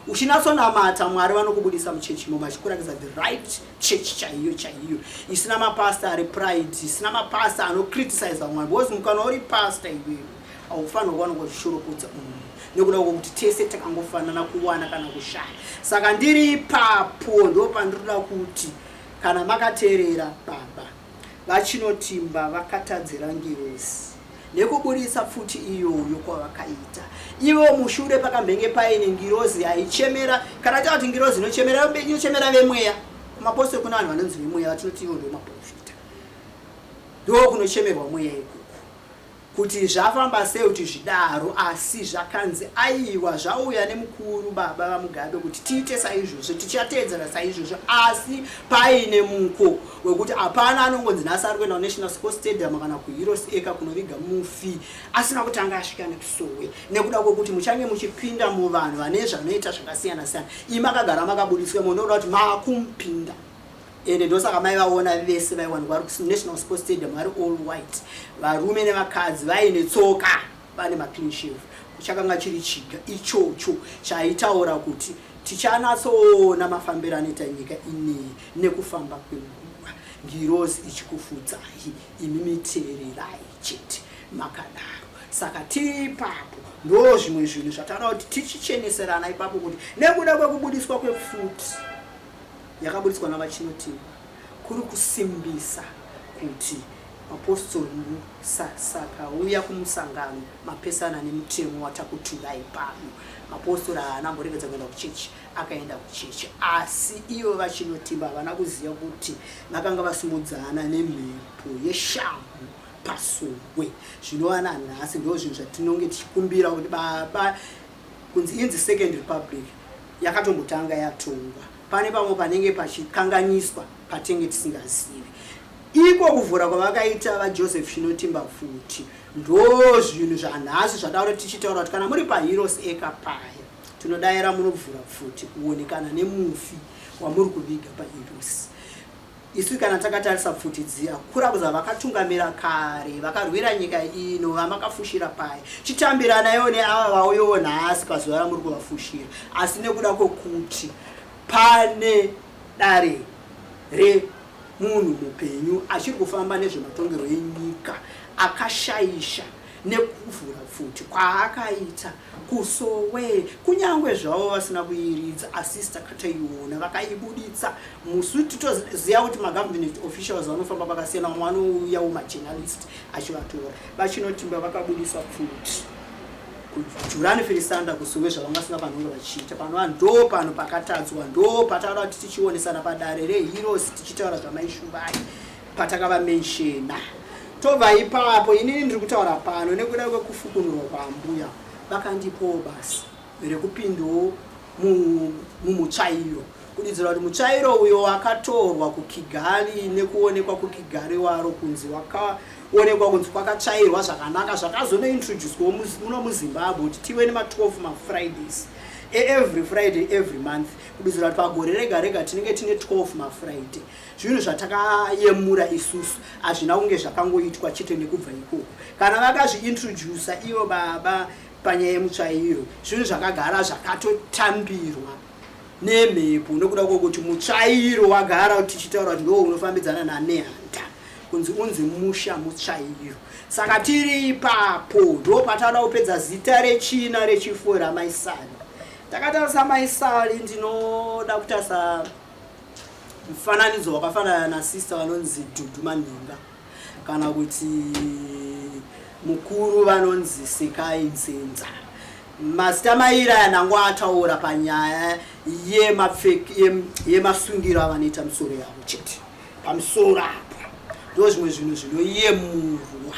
uchinatsonamata Mwari vanokubudisa muchechi imomo vachikurakidza the right church chaiyo chaiyo, isina mapasta ari pride, isina mapasta anocriticize vamwe. Because mukana uri pastor iwewe haufanirwa kuwanikwa uchishoropodza munhu nekuda kwokuti tese takangofanana kuwana kana kushaya. Saka ndiri ipapo ndo pandinoda kuti kana makateerera, baba vaChinotimba vakatadzira ngirozi nekubudisa pfuti iyoyo kwavakaita ivo. Mushure pakambenge paine ngirozi yaichemera. Kana taura kuti ngirozi inochemera, inochemera vemweya. Kumapostori kuna vanhu vanonzi vemweya vatinoti ivo ndo maprofita, ndo kunochemerwa mweya ikoko kuti zvafamba sei kuti zvidaro. Asi zvakanzi aiwa, zvauya nemukuru baba vaMugabe kuti tiite saizvozvo, tichateedzera saizvozvo, asi paine muko wekuti hapana anongonzi nhasi ari kuenda kuNational Sports Stadium kana kuHeroes Acre kunoviga mufi asina kutanga asvika nekusowe, nekuda kwekuti muchange muchipinda muvanhu vane zvanoita zvakasiyana siyana. Imi makagara makabudiswa imo, ndokuda kuti makumupinda. Ende ndosaka mai vaona vese vaiwanikwa vari kuNational Sports Stadium vari all white, varume nevakadzi, vaine tsoka, vane maclean shave. Chakanga chiri chiga ichocho chaitaura kuti tichanatsoona mafambiro anoita nyika ineyi nekufamba kwenguva, ngirozi ichikufudzai imi, miteererai chete makadaro. Saka tiri ipapo, ndo zvimwe zvinhu zvataura kuti tichicheneserana ipapo kuti nekuda kwekubudiswa kwepfuti yakabudiswa navaChinotimba kuri kusimbisa kuti mapostori sakauya kumusangano mapesana nemutemo watakuturai pano. Mapostori haana mboregedza kuenda kuchechi, akaenda kuchechi, asi ivo vaChinotimba havana kuziva kuti vakanga vasimudzana nemhepo yeshamhu pasowe. Zvinova nanhasi ndo zvinhu zvatinonge tichikumbira kuti baba kunzi inzi Second Republic yakatombotanga yatongwa, pane pamwe panenge pachikanganiswa patenge tisingazivi. Iko kuvhura kwavakaita vaJoseph Chinotimba futi ndo zvinhu zvanhasi zvataura tichitaura kuti kana muri paHeroes Acre paya, tinodayira munovhura pfuti kuonekana nemufi wamuri kuviga paHeroes. Isu kana takatarisa pfuti dziya, kurakuza vakatungamira kare vakarwira nyika ino vamakafushira paya, chitambiranaiwo neava vauyowo nhasi pazuva ramuri kuvafushira. Asi nekuda kwokuti pane dare remunhu mupenyu achiri kufamba nezvematongerwo enyika akashaisha nekuvhura pfuti kwaakaita kusowe, kunyange zvavo vasina kuiridza, asi takatoiona vakaibuditsa musi. Titoziva kuti magovernment officials vanofamba pakasiyana, vamwe vanouyawo majournalist achivatora. VaChinotimba vakabudisa pfuti kuJurani Firisanda kusowe zvavanga vasina panonge vachiita panova. Ndo pano pakatadzwa, ndo pataura kuti tichionesana padare reHeroes tichitaura zvamaishuvai patakavamenshena. Tobva ipapo, inini ndiri kutaura pano nekuda kwekufukunurwa kwaambuya vakandipowo basa rekupindawo mumutsvairo, kudidzira kuti mutsvairo uyo wakatorwa kuKigali nekuonekwa kuKigali waro kunzi wakaonekwa kunzi kwakatsvairwa zvakanaka, zvakazonointroducwawo muno muZimbabwe kuti tive nema12 maFridays. Every Friday, every month, kududzira kuti pagore rega rega tinenge tine 12 maFriday. Zvinhu zvatakayemura isusu, hazvina kunge zvakangoitwa chete nekubva ikoko. Kana vakazviintrodusa ivo baba panyaya yemutsvairo, zvinhu zvakagara zvakatotambirwa nemhepo, nekuda kwokuti mutsvairo wagara tichitaura kuti ndo unofambidzana naNehanda, kunzi unzi musha mutsvairo. Saka tiri ipapo, ndo patada kupedza zita rechina rechifuwo raMaisali. Takatarisa Maisali, ndinoda kutarisa mufananidzo wakafanana nasista vanonzi Dhudhu Manhinga, kana kuti mukuru vanonzi Sekai Nzenza. Mazita mairi aya ndango ataura panyaya yemasungiro avanoita misoro yavo chete. Pamusoro apa ndo zvimwe zvinhu zvinoyemurwa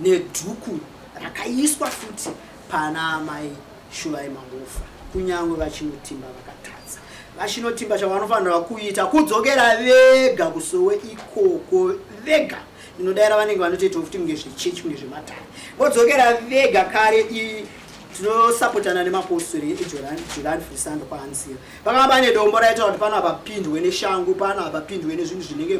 nedhuku rakaiswa futi pana amai Shuvai Mahofa. Kunyange vachinotimba vakatadza, vachinotimba, chavanofanira kuita kudzokera vega kusowe ikoko vega. Ndinodaira vanenge vanotoitawo futi kunge zvechechi, kunge zvematare, vodzokera vega. Kare tinosapotana nemapostori eJoran Frisando kwaanzira. Pakanga pane dombo raita kuti pano hapapindwe neshangu, pano hapapindwe nezvinhu zvinenge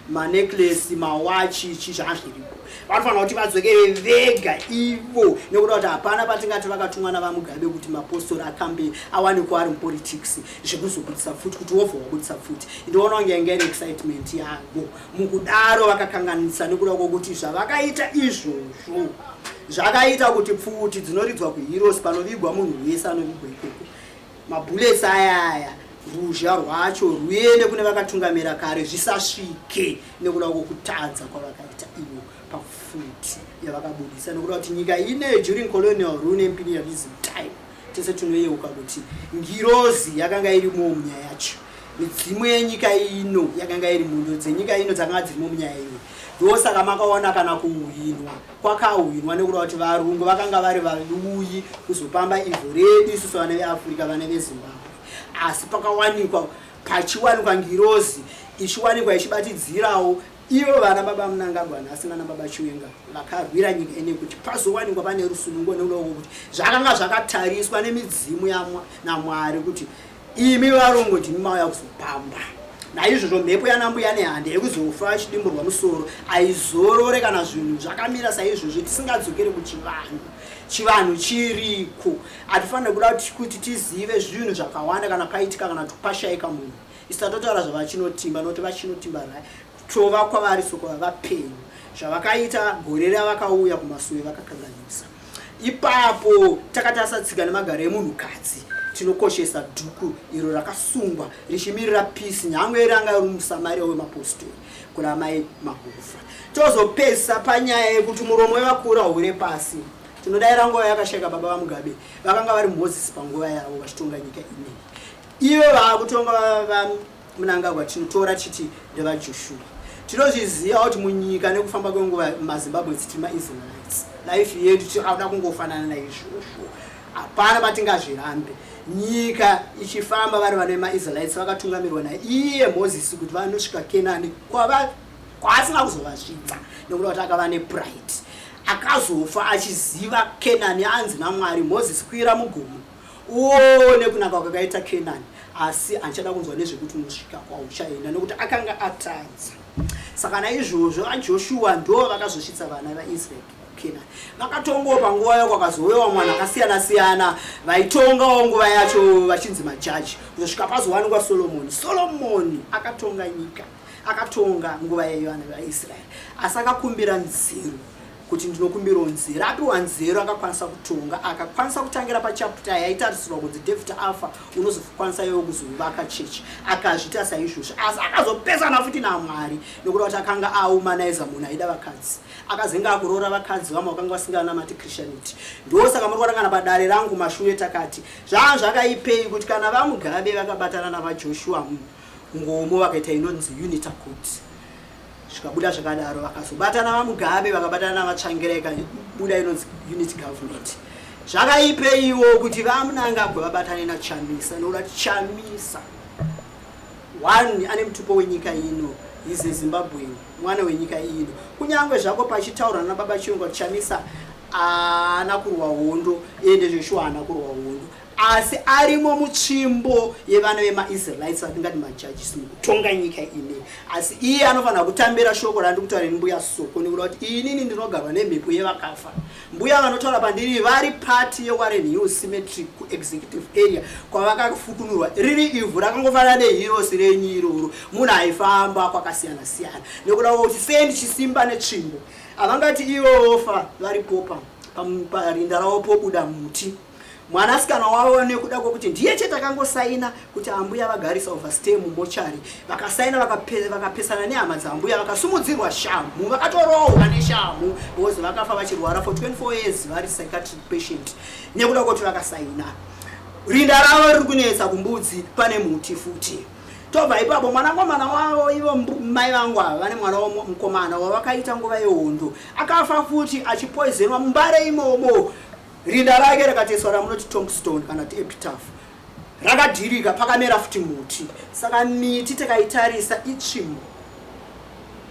manecklace, mawachi, chi zvanga zviripo. Vanofanira kuti vadzokere vega ivo, nekuda kuti hapana patingati vakatumwa navaMugabe kuti mapostori akambe awanikwa ari mupolitics zvekuzobudisa pfuti, kuti wobva wabudisa pfuti. Ndinoona kunge yange iri excitement yavo. Mukudaro vakakanganisa, nekuda kwokuti zvavakaita izvozvo zvakaita kuti pfuti dzinoridzwa kuHeroes, panovigwa munhu wese anovigwa ikoko, mabullets aya aya, ruzha rwacho ruende kune vakatungamira kare, zvisasvike nekuda kwokutadza kwavakaita ivo pafuti yavakabudisa. Nekuda kuti nyika ine during colonial rule neimperialism time, tese tinoyeuka kuti ngirozi yakanga irimo munyaya yacho, midzimu yenyika ino yakanga iri, mundo dzenyika ino dzakanga dzirimo munyaya iyoyi. Ndosaka makaona kana kuhwinwa kwakahwinwa, nekuda kuti varungu vakanga vari vauyi kuzopamba ivhu redu isusu vana veAfrica, vana veZimbabwe. Asi pakawanikwa, pachiwanikwa ngirozi ichiwanikwa ichibatidzirawo ivo vana baba Munangagwa nhasi nana baba Chiwenga vakarwira nyika ine kuti pazowanikwa pane rusunungo, nekuda kwokuti zvakanga zvakatariswa nemidzimu naMwari kuti imi varungu ndimi mauya kuzopamba. Naizvozvo mhepo yanambuya Nehanda yekuzofa achidimburwa musoro aizorore kana zvinhu zvakamira saizvozvo, tisingadzokere kuchivanhu. Chivanhu chiriko. Hatifaniri kuda kuti tizive zvinhu zvakawanda kana paitika, kana kuti pashayika munhu. Isu tatotaura zvavachinotimba, nokuti vachinotimba tova kwavari sokova vapenyu. Zvavakaita gore ravakauya kumasuwe, vakakanganisa ipapo. Takatarisa tsika nemagaro emunhukadzi, tinokoshesa dhuku iro rakasungwa richimirira peace, nyange ranga ri muSamaria wemapostori kuna mai Mahofa. Tozopedzisa panyaya yekuti muromo wevakura hure pasi. Tinodayira nguva yakashayika baba vaMugabe, vakanga vari Mozisi panguva yavo vachitonga nyika ineyi. Ivo vaakutonga vaMunangagwa, tinotora chiti ndevaJoshua. Tinozviziva kuti munyika nekufamba kwenguva maZimbabwe tiri maIsraelites. Life yedu tinoda kungofanana naizvozvo, hapana patingazvirambe. Nyika ichifamba, vari vana vemaIsraelites vakatungamirwa naiye Mozisi kuti vanosvika Kenani, kwaasina kuzovasvitsa nekuda kuti akava nepride. Akazofa achiziva Kenani, anzi naMwari, "Mozisi, kwira mugomo uone kunaka kwakaita Kenani, asi handichada kunzwa nezvekuti unosvika kwauchaenda," nekuti akanga atadza. Saka naizvozvo aJoshua ndo vakazosvitsa vana vaIsraeri kuKenani. Vakatongopa nguva yo kwakazowewa mwana akasiyana siyana vaitongawo nguva yacho vachinzi majaji, kuzosvika pazowanikwa Solomoni. Solomoni akatonga nyika, akatonga nguva yevana vaIsraeri, asi akakumbira nzero kuti ndinokumbirawo nzero. Apiwa nzero, akakwanisa kutonga, akakwanisa kutangira pachapter yaitarisirwa kunzi David afa, unozokwanisa iwe kuzovaka chechi. Akazviita saizvozvo, asi akazopesana futi naMwari nekuda kuti akanga aumanaiza munhu aida vakadzi, akazenge akuroora vakadzi vamwe vakanga vasinganamati Christianity. Ndosaka muri kuona kana padare rangu mashure takati zvaa zvakaipei kuti kana vaMugabe vakabatana navaJoshua Ngomo vakaita inonzi unity court, zvikabuda zvakadaro. Vakazobatana vaMugabe, vakabatana navaTsvangira, ikabuda inonzi unity government. Zvakaipeiwo kuti vaMunangagwa vabatane naChamisa, nokuda kuti Chamisa one ane mutupo wenyika ino, is a Zimbabwean, mwana wenyika ino. Kunyange zvako pachitaurwa nababa Chiwenga kuti Chamisa haana kurwa hondo, ende zveshuwa haana kurwa hondo. Asi arimo mutsvimbo yevana vemaIsraelites vatingati majudges mukutonga nyika ine. Asi iye anofanira kutambira shoko randiri kutaura ini Mbuya Soko, nekuda kuti inini ndinogarwa nemhepo yevakafa. Mbuya vanotaura pandiri vari party yeWarren Hills Cemetery kuExecutive Area kwavakafukunurwa. Riri ivhu rakangofanana nehirosi renyu iroro. Munhu aifamba kwakasiyana siyana nekuda kwekuti sei ndichisimba netsvimbo. Havangati ivo vofa varipopa parinda ravo pobuda muti. Mwanasikana wavo nekuda kwekuti ndiye chete akangosaina kuti ambuya vagarisa overstay mumochari, vakasaina vakapesana nehama dzaambuya, vakasumudzirwa shamhu, vakatorohwa neshamhu because vakafa vachirwara for 24 years vari psychiatric patient nekuda kwekuti vakasaina. Rinda ravo riri kunetsa kumbudzi pane muti futi. Tobva ipapo mwanakomana wavo ivo mai vangu ava vane mwana mukomana wavakaita nguva yehondo akafa futi achipoizenwa muMbare imomo. Rinda rake rakateswa ramunoti tombstone kana kuti epitaph rakadhirika pakamera futi muti. Saka miti tikaitarisa itsvimbo.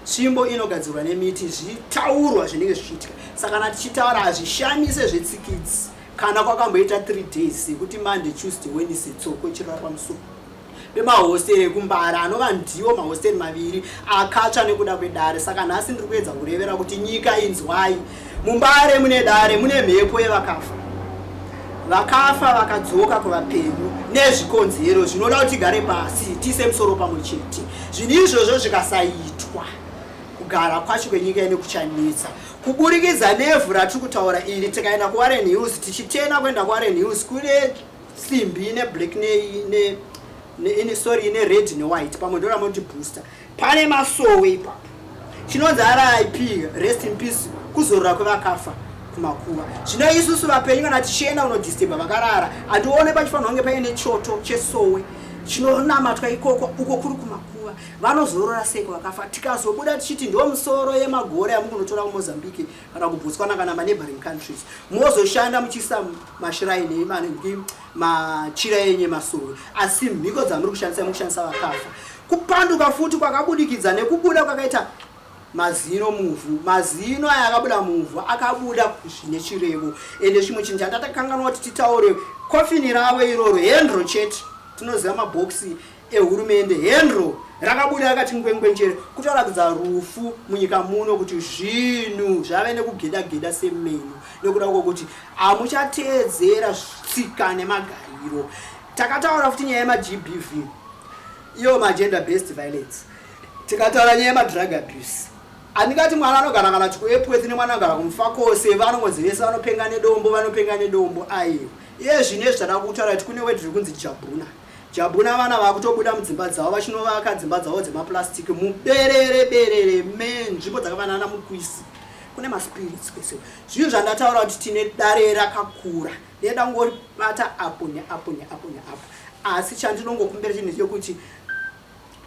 Tsvimbo inogadzirwa nemiti, zvitaurwa zvinenge zvichiitika. Saka kana tichitaura hazvishamise zvetsikidzi kana kwakamboita 3 days yekuti Monday, Tuesday, Wednesday tsoko ichirara pamusoro pemahosteri ekuMbare anova ndiwo mahosteri maviri akatsva nekuda kwedare. Saka nhasi ndiri kuedza kurevera kuti nyika inzwai, muMbare mune dare, mune mhepo yevakafa. Vakafa vakadzoka kuvapenyu nezvikonzero zvinoda kuti tigare pasi tiise musoro pamwe chete. Zvinhu izvozvo zvikasaitwa, kugara kwacho kwenyika ine kuchanetsa. Kuburikidza nevhu ratiri kutaura iri, tikaenda kuWarren Hills, tichitena kuenda kuWarren Hills kune simbi ine black ne, ne, ne sorry, ine red newhite, pamwe ndo ramunoti booster, pane masowe ipapo chinonzi RIP, rest in peace, kuzorora kwevakafa kumakuva. Zvino isusu vapenyu kana tichienda kunodisturba vakarara, handione pachifanirwa kunge paine choto chesowe chinonamatwa ikoko uko kuri kumakuva. Vanozorora sei vakafa? Tikazobuda tichiti ndo musoro yemagore amukunotora kuMozambique kana kuBotswana kana maneighboring countries, mozoshanda muchiisa mashrine, machira enyu emasowe, asi mhiko dzamuri kushandisa mukushandisa vakafa. Kupanduka futi kwakabudikidza nekubuda kwakaita mazino muvhu. Mazino aya akabuda muvhu akabuda zvine chirevo. Ende chimwe chinhu chandatakanganwa kuti titaure, kofini ravo iroro hendro chete, tinoziva mabhokisi ehurumende, hendro rakabuda rakati ngwengwenjere kutoratidza rufu munyika muno, kuti zvinhu zvave nekugeda-geda semeno nekuda kwokuti hamuchateedzera tsika nemagariro. Takataura futi nyaya yemaGBV, iyo magender based violence, tikataura nyaya yemadrug abuse. Handingati mwana anogara kana kuti kuEpworth nemwana anogara kuMufakose vanongonzi vese vanopenga nedombo, vanopenga nedombo. Aiwa, iye zvino izvi tada kutaura kuti kune wedhi riri kunzi jabhuna. Jabhuna, vana vakutobuda mudzimba dzavo vachinovaka dzimba dzavo dzemaplastic muberere berere menzvimbo dzakafanana Mukwisi, kune maspirits kwese. Zvinhu zvandataura kuti tine dare rakakura, ndinoda kungoribata apo neapo neapo neapo, asi chandinongokumbira chinhu chekuti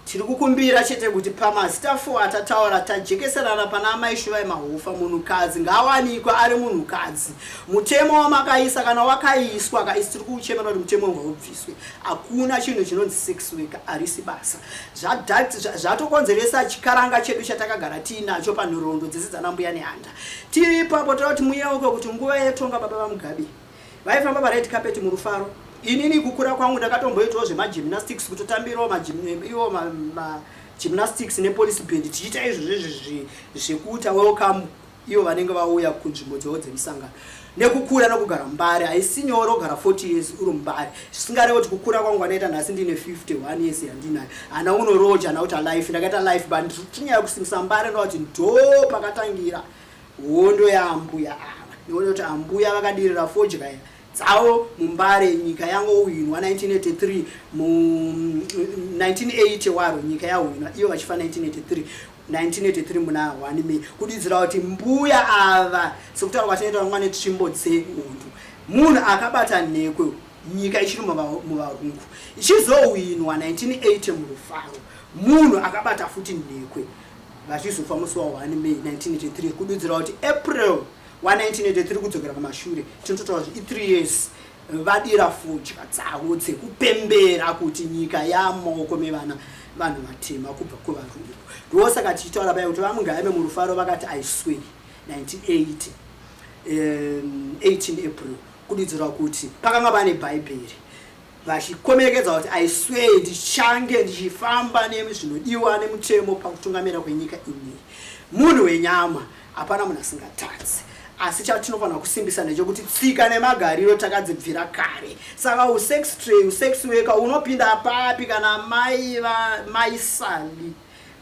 tiri kukumbira chete kuti pamazita 4 atataura tajekeserana pana amai Shuvai Mahofa, munhukadzi ngaawanikwe ari munhukadzi. Mutemo wamakaisa kana wakaiswa kaisi, tiri kuuchemera kuti mutemo ngaubviswe. Hakuna chinhu chinonzi sex worker, harisi basa. Zvatokonzeresa chikaranga chedu chatakagara tiinacho panhoroondo dzese dzana Mbuya Nehanda. Tiri ipapo toda kuti muyeuke kuti nguva yetonga baba vaMugabe vaifamba pared carpet murufaro. Inini kukura kwangu ndakatomboitawo zvemagymnastics, kutotambirawo iwo magymnastics nepolice band, tichiita izvozvo izvi zvekuita welcome ivo vanenge vauya kunzvimbo dzavo dzemisangano. Nekukura nokugara muMbare, haisi nyore kugara 40 years uri muMbare, zvisingarevo kuti kukura kwangu kwanoita nhasi ndine 51 years yandinayo hana unoroja hana kuita life. Ndakaita life, but tinyaya kusimbisa Mbare ndoa kuti ndo pakatangira hondo yaambuya ava, nekuti kuti ambuya vakadirira fodya dzavo muMbare. Nyika yangowinwa 1983, mu 1980 waro nyika yahwinwa, iyo vachifa 1983, 1983 muna 1 May, kudidzira kuti mbuya ava sekutaura kwatinoita vangwa netsvimbo dzehondo, munhu akabata nhekwe nyika ichiri muvarungu, ichizowinwa 1980 murufaro, munhu akabata futi nhekwe, vachizofa musi wa1 May 1983, kududzira kuti April wa1983 kudzokera kumashure tinototaura kuti i3 years vadira fodya dzavo dzekupembera kuti nyika yamaoko mevana vanhu vatema kubva kuvarungu. Ndosaka tichitaura paya kuti vaMugabe murufaro vakati, "I swear," 1980, 18 April. Kududzirwa kuti pakanga pane Bhaibheri, vachikomekedza kuti I swear ndichange ndichifamba nezvinodiwa nemutemo pakutungamira kwenyika ini. Munhu wenyama, hapana munhu asingatadzi, asi chatinofanira kusimbisa ndechekuti tsika nemagariro takadzibvira kare. Saka usex tray, usex worker unopinda papi kana mai mai Sali?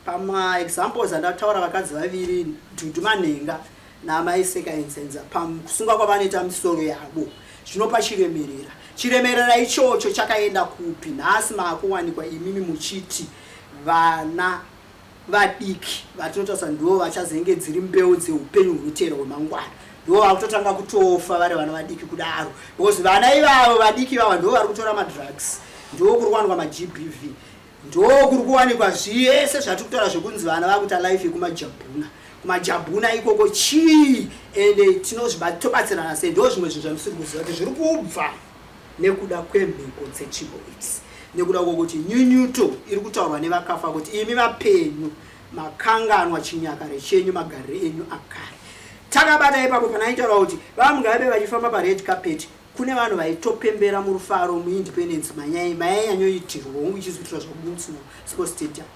Pamaexamples andataura, vakadzi vaviri, Dudu Manhenga naamai Sekainzenza, pakusunga kwavanoita misoro yavo zvinopa chiremerera. Chiremerera ichocho chakaenda kupi? Nhasi maakuwanikwa imimi muchiti vana vadiki vatinotarisa ndivo vachazenge dziri mbeu dzeupenyu hunotera hwemangwana, ndivo vakutotanga kutofa vari vana vadiki kudaro, because vana ivavo vadiki ivavo ndivo vari kutora madrugs, ndivo kuri kuwanikwa maGBV, ndo kuri kuwanikwa zvese zvatiri kutaura zvekunzi vana vakuita life yekumajabhuna kumajabhuna ikoko. Chii ende tobatsirana sei? Ndo zvimwe zvinhu zvamusiri kuziva kuti zviri kubva nekuda kwemhepo dzetsvimbo idzi, nekuda kwokuti nyunyuto iri kutaurwa nevakafa kuti imi vapenyu makanganwa chinyakare chenyu, magariro enyu akare. Takabata ipapo panaitaura kuti vaMugabe vachifamba pared carpet, kune vanhu vaitopembera murufaro muIndependence manyai mayanyanyoitirwa hongu ichizoitirwa zvakuMutsimo Sports Stadium.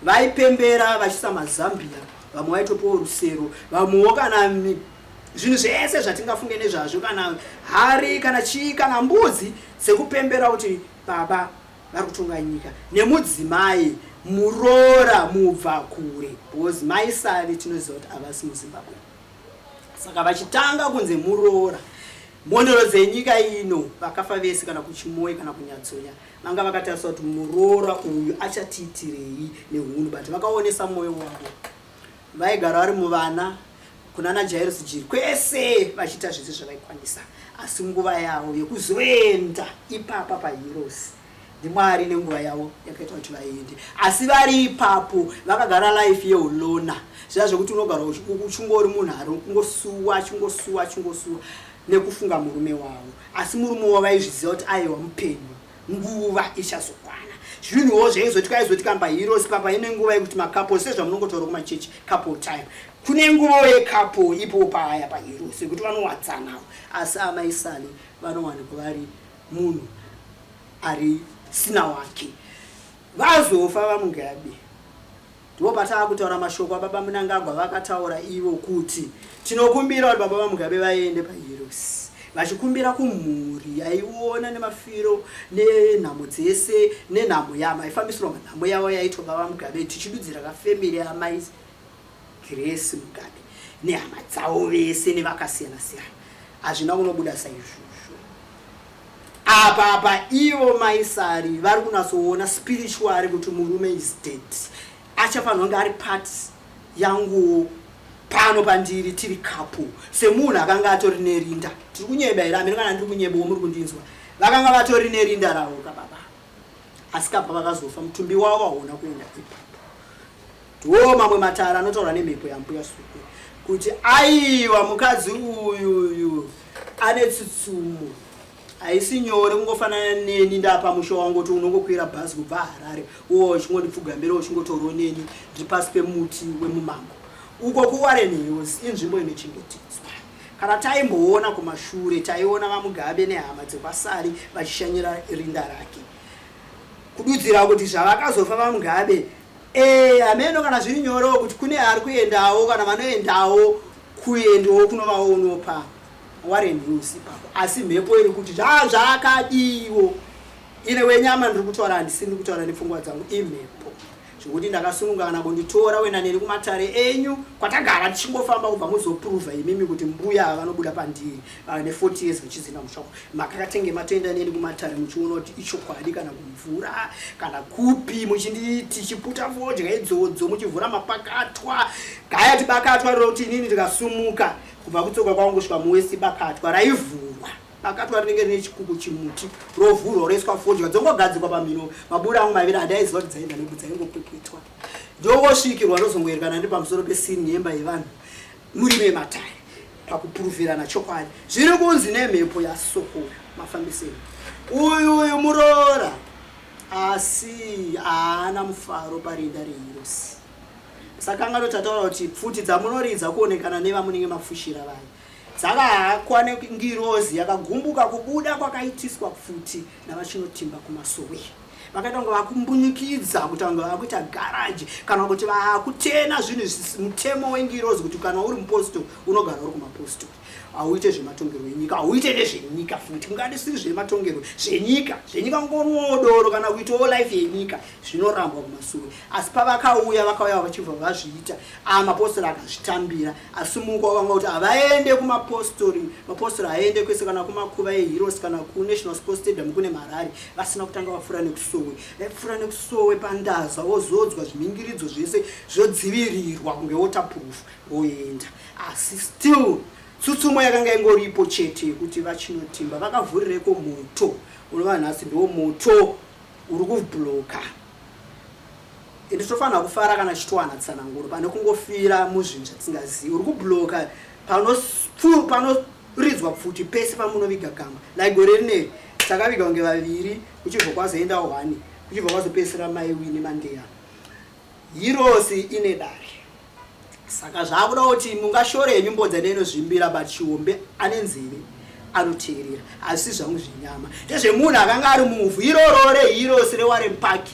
Vaipembera vachisa mazambia, vamwe vaitopiwa rusero, vamwewo kana zvinhu zvese zvatingafunge nezvazvo, kana hari, kana chii, kana mbudzi dzekupembera kuti baba vari kutonga nyika nemudzimai muroora mubva kure, because mai Sali tinoziva kuti havasi muZimbabwe. Saka vachitanga kunze muroora, mhondoro dzenyika ino, vakafa vese, kana kuChimoyi kana kuNyatsonya, vanga vakatarisa kuti muroora uyu achatiitirei nehunhu. But vakaonesa mwoyo wavo, vaigara vari muvana kunana Jairos Jiri kwese vachiita zvese zvavaikwanisa, asi nguva yavo yekuzoenda ipapa paHeroes ndiMwari nenguva yavo yakaita kuti vaende. Asi vari ipapo vakagara life yeulona, zviya zvekuti unogara uchingori munhu ari kungosuwa, achingosuwa, achingosuwa nekufunga murume wavo. Asi murume wavo vaizviziva kuti aiwa, mupenyu, nguva ichazokwana. Zvinhuwo zvaizoti kwaizoti kamba Heroes papa ine nguva yekuti macouple, sezvamunongotaura kumachechi, couple time, kune nguva yecouple ipo paya paHeroes yekuti vanowadzanawo. Asi amai Sali vanowanikwa vari munhu ari sina wake. Vazofa vaMugabe, ndipo pataa kutaura mashoko ababa Munangagwa vakataura ivo kuti tinokumbira kuti baba vaMugabe vaende paHeroes, vachikumbira kumhuri yaiona nemafiro nenhamo dzese nenhamo yama ifambisirwa manhamo yavo yaitwa baba Mugabe, tichidudzira kafamily yamai Grace Mugabe nehama dzavo vese nevakasiyana siyana. Hazvina kunobuda saizvozvo. Apa apa ivo maisari vari kunatsoona spiritually kuti murume is dead, achafanirwa kunge ari part yanguwo pano pandiri, tiri couple, semunhu akanga atori nerinda. Tiri kunyeba here? Amene kana ndiri kunyebawo muri kundinzwa. Vakanga vatori nerinda ravo kababa, asi kabva vakazofa, mutumbi wavo hauna kuenda ipapo. Ndiwo mamwe matara anotaurwa nemhepo yambuya Sukwe kuti aiwa, mukadzi uyuyu ane tsutsumo, haisi nyore kungofanana neni ndapa musha wangu kuti unongokwira bhazi kubva Harare uwo uchingondipfugamira, uchingotorawo neni ndiri pasi pemuti wemumango uko kuWarren Hills. Inzvimbo inochengetedzwa. Kana taimboona kumashure, taiona vaMugabe nehama dzekwaSari vachishanyira rinda rake, kududzira kuti zvavakazofa vaMugabe, hameno kana zviri nyorewo kuti kune ari kuendawo kana vanoendawo kuendawo kunovaonawo paWarren Hills ipapo. Asi mhepo iri kuti zvazvakadiwo ine wenyama ndiri kutaura, handisi ndiri kutaura nepfungwa dzangu, imhepo, zvekuti ndakasununga kana kunditora wena neni kumatare enyu kwatagara tichingofamba kubva muzopruvha imimi kuti mbuya ava vanobuda pandiri vane 40 years vachizina musha. Makakatenge matoenda neni kumatare muchiona kuti ichokwadi, kana kumvura kana kupi, muchinditi chiputa fodya idzodzo, muchivhura mapakatwa gaya tibakatwa rokuti inini ndikasumuka kubva kutsoka kwangu kusvika muwesti, bakatwa raivhurwa, bakatwa rinenge rine chikuku chimuti, rovhurwa roiswa fodya, dzongogadzikwa pamhino maburi angu maviri. Handaiziva kuti dzaenda neku, dzaingopwepwetwa, ndongosvikirwa, ndozongoerekana ndiri pamusoro pesini yemba yevanhu muri vematare pakupuruvhirana chokwadi zviri kunzi nemhepo yasokora mafambisei. Uyu uyu muroora asi haana mufaro parinda reHeroes. Saka angano tataura kuti pfuti dzamunoridza kuonekana nevamunenge mafushira vaya. Dzakahakwa nengirozi yakagumbuka kubuda kwakaitiswa pfuti naVaChinotimba kumasowe. Vakaita kunge vakumbunyikidza kuita kunge vakuita garaji kana kuti vakutena zvinhu mutemo wengirozi kuti kana uri mupostori unogara uri kumapostori. Hauite zvematongerwo enyika, hauite nezvenyika futi. Kungadi siri zvematongerwo zvenyika, zvenyika kungonwawo doro kana kuitawo life yenyika zvinorambwa kumasowe. Asi pavakauya vakauya vachibva vazviita. Mapostori akazvitambira. Asi muko wakanga kuti havaende kumapostori, mapostori haende kwese kana kumakuva eHeroes kana kuNational Sports Stadium kune marari vasina kutanga vapfuura nekusowe. Vaipfuura nekusowe pandaza vozodzwa zvimingiridzo zvese zvodzivirirwa kunge waterproof voenda. Asi still tsutsumo yakanga ingoripo chete yekuti vaChinotimba vakavhurireko moto unova nhasi ndiwo moto uri kubloka. Ende tofanira kufara kana tichitowana tsananguro pane kungofira muzvinhu zvatisingazivi. Uri kubloka panoridzwa pfuti pese pamunoviga gamba. Like gore rineri takaviga kunge vaviri kuchibva kwazoenda one kuchibva kwazopedzisira mai Winnie Mandela. Hirosi ine dare. Saka zvakuda kuti mungashore henyu mbodza neinozvimbira but Chihombe ane nzeve anoteerera. Asi zvangu zvenyama ndezvemunhu akanga ari muvhu iroro reHeroes reWarren Park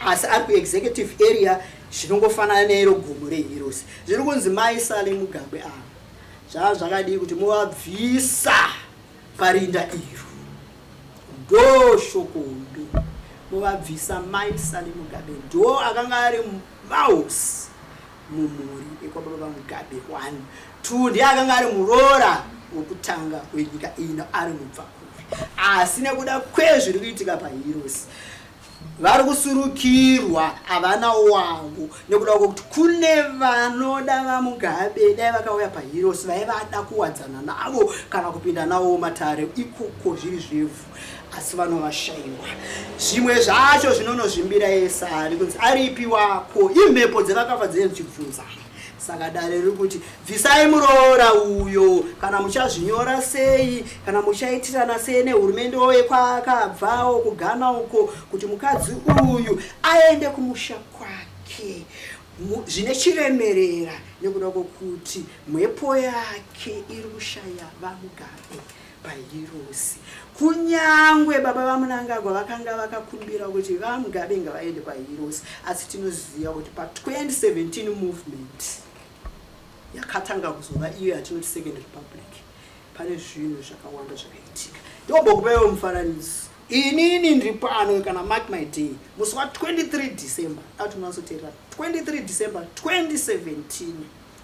asi ari kuexecutive area zvinongofanana neiro gomo reHeroes. Zviri kunzi mai Sally Mugabe ava zvava zvakadii kuti muvabvisa parinda iro ndo shoko hombe muvabvisa mai Sally Mugabe ndo akanga ari vahosi mumhuri yekwababa vaMugabe 1 2 ndiye akanga ari muroora wekutanga wenyika ino ari mubvakure asi nekuda kwezviri kuitika paHeroes vari kusurukirwa havana wavo nekuda kwekuti kune vanoda vaMugabe dai vakauya paHeroes vaivada kuwadzana navo kana kupinda navo matare ikoko zviri zvevhu asi vanovashaiwa zvimwe zvacho zvinonozvimbira yesari kunzi aripi wako imhepo dzevakafa dzinenge dzichibvunzana saka dare riri kuti bvisai muroora uyo kana muchazvinyora sei kana muchaitirana sei nehurumende yekwaakabvawo kuGhana uko kuti mukadzi uyu aende kumusha kwake zvine chiremerera nekuda kwokuti mhepo yake iri kushaya vaMugabe paHirosi. Kunyangwe baba vaMnangagwa vakanga vakakumbira kuti vaMugabe ngavaende paHirosi, asi tinoziva kuti pa2017 movement yakatanga kuzova iyo yatinoti Second Republic, pane zvinhu zvakawanda zvakaitika. Ndombokupa mufananidzo. Inini ndiri pano kana mark my day musi wa23 December, ati munasoteerera 23 December 2017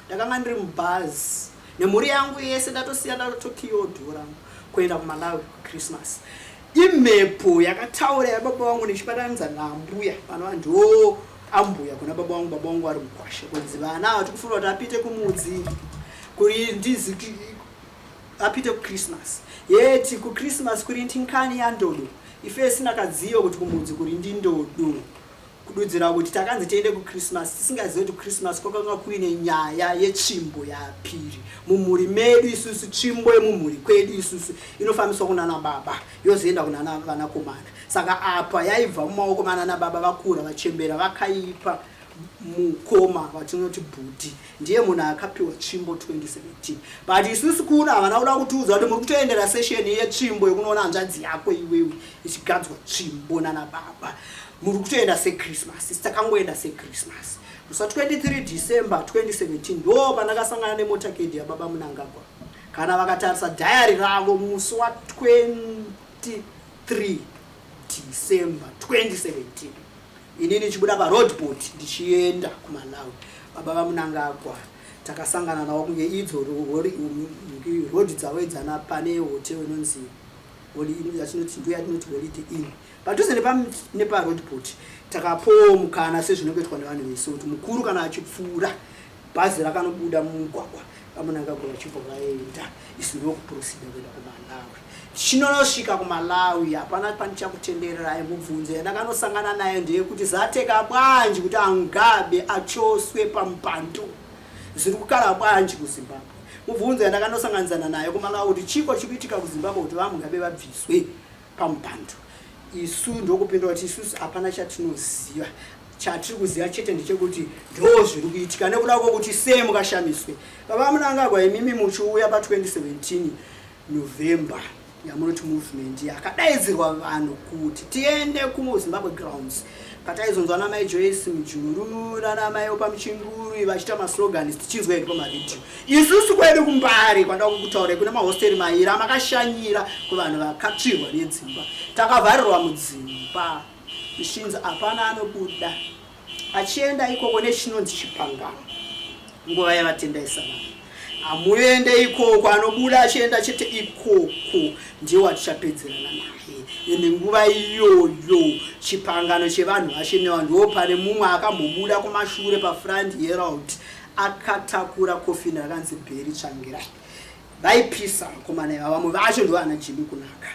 ndakanga ndiri mubhazi nemhuri yangu yese, ndatosiya ndatokiyo dhoo rangu kuenda kuMalawi kuChristmas. Imhepo yakataura yababa vangu ndichibatanidza naambuya vanova ndo ambuya kuna baba vangu, baba vangu vari mukwasha kunzi vana ava tikufunga kuti apite kumudzi kuri ndizi apite kuChristmas yeti kuChristmas kuri ntinkani yandodo ife sinakadziyo kuti kumudzi kuri ndindodo kududzira kuti takanzi tiende kuChristmas tisingazivi kuti kuChristmas kwakanga kuine nyaya yetsvimbo yapiri mumhuri medu isusu. Tsvimbo yemumhuri kwedu isusu inofambiswa kunana baba yozoenda kunana vanakomana, saka apa yaibva mumaoko manana baba vakura vachembera vakaipa mukoma vatinoti bhudhi, ndiye munhu akapiwa tsvimbo 2017. But isusu kuno havana kuda kutiudza kuti muri kutoendera session yetsvimbo yekunoona hanzvadzi yako iwewe ichigadzwa tsvimbo nana baba, muri kutoenda sechristmas. Isi takangoenda sechristmas. Musi wa23 December 2017 ndo pandakasangana nemotorcade yababa Munangagwa. Kana vakatarisa diary ravo musi wa23 December 2017, inini ndichibuda paroadport ndichienda kuMalawi, baba vaMunangagwa takasangana navo kunge idzo road dzavo idzana pane hotel inonzi yatinoti ndo yatinoti Holiday Inn padhuze neparoadport. Takapowo mukana sezvinongoitwa nevanhu vese kuti mukuru kana achipfuura bhazi rakanobuda mumugwagwa, vaMunangagwa vachibva vaenda, isu ndokuproceeda kuenda kuMalawi. Tichinonosvika kuMalawi hapana pandichakutendererai. Mubvunzo yandakanosangana nayo ndeyekuti zateka bwanji kuti aMugabe achoswe pamupando, zviri kukara bwanji kuZimbabwe. Mubvunzo yandakanosanganidzana nayo kuMalawi kuti chiko chikuitika kuZimbabwe kuti vaMugabe vabviswe pamupando. Isu ndokupindura kuti isusu hapana chatinoziva. Chatiri kuziva chete ndechekuti ndo zviri kuitika nekuda kwokuti sei mukashamiswe baba Mnangagwa imimi muchiuya pa2017 November yamunoti movement yakadaidzirwa vanhu kuti tiende kuZimbabwe Grounds, pataizonzwa namai Joyce Mujuru nanamai Opa Muchinguri vachiita maslogans, tichinzwa hedu pamaredhiyo. Isusu kwedu kuMbare kwanda kukutaurai kune mahosteri mairi amakashanyira kuvanhu vakatsvirwa nedzimba. Takavharirwa mudzimba zvichinzi hapana anobuda achienda ikoko nechinonzi chipangano. Nguva yavatendai savanhu, hamuende ikoko, anobuda achienda chete ikoko ndiye watichapedzerana naye. Ende nguva iyoyo chipangano chevanhu vachenewa, ndo pane mumwe akambobuda kumashure paFront Herald akatakura kofini rakanzi Bheri Tsvangirai. Vaipisa vakomana ivava, vamwe vacho ndo vana Jimi Kunaka.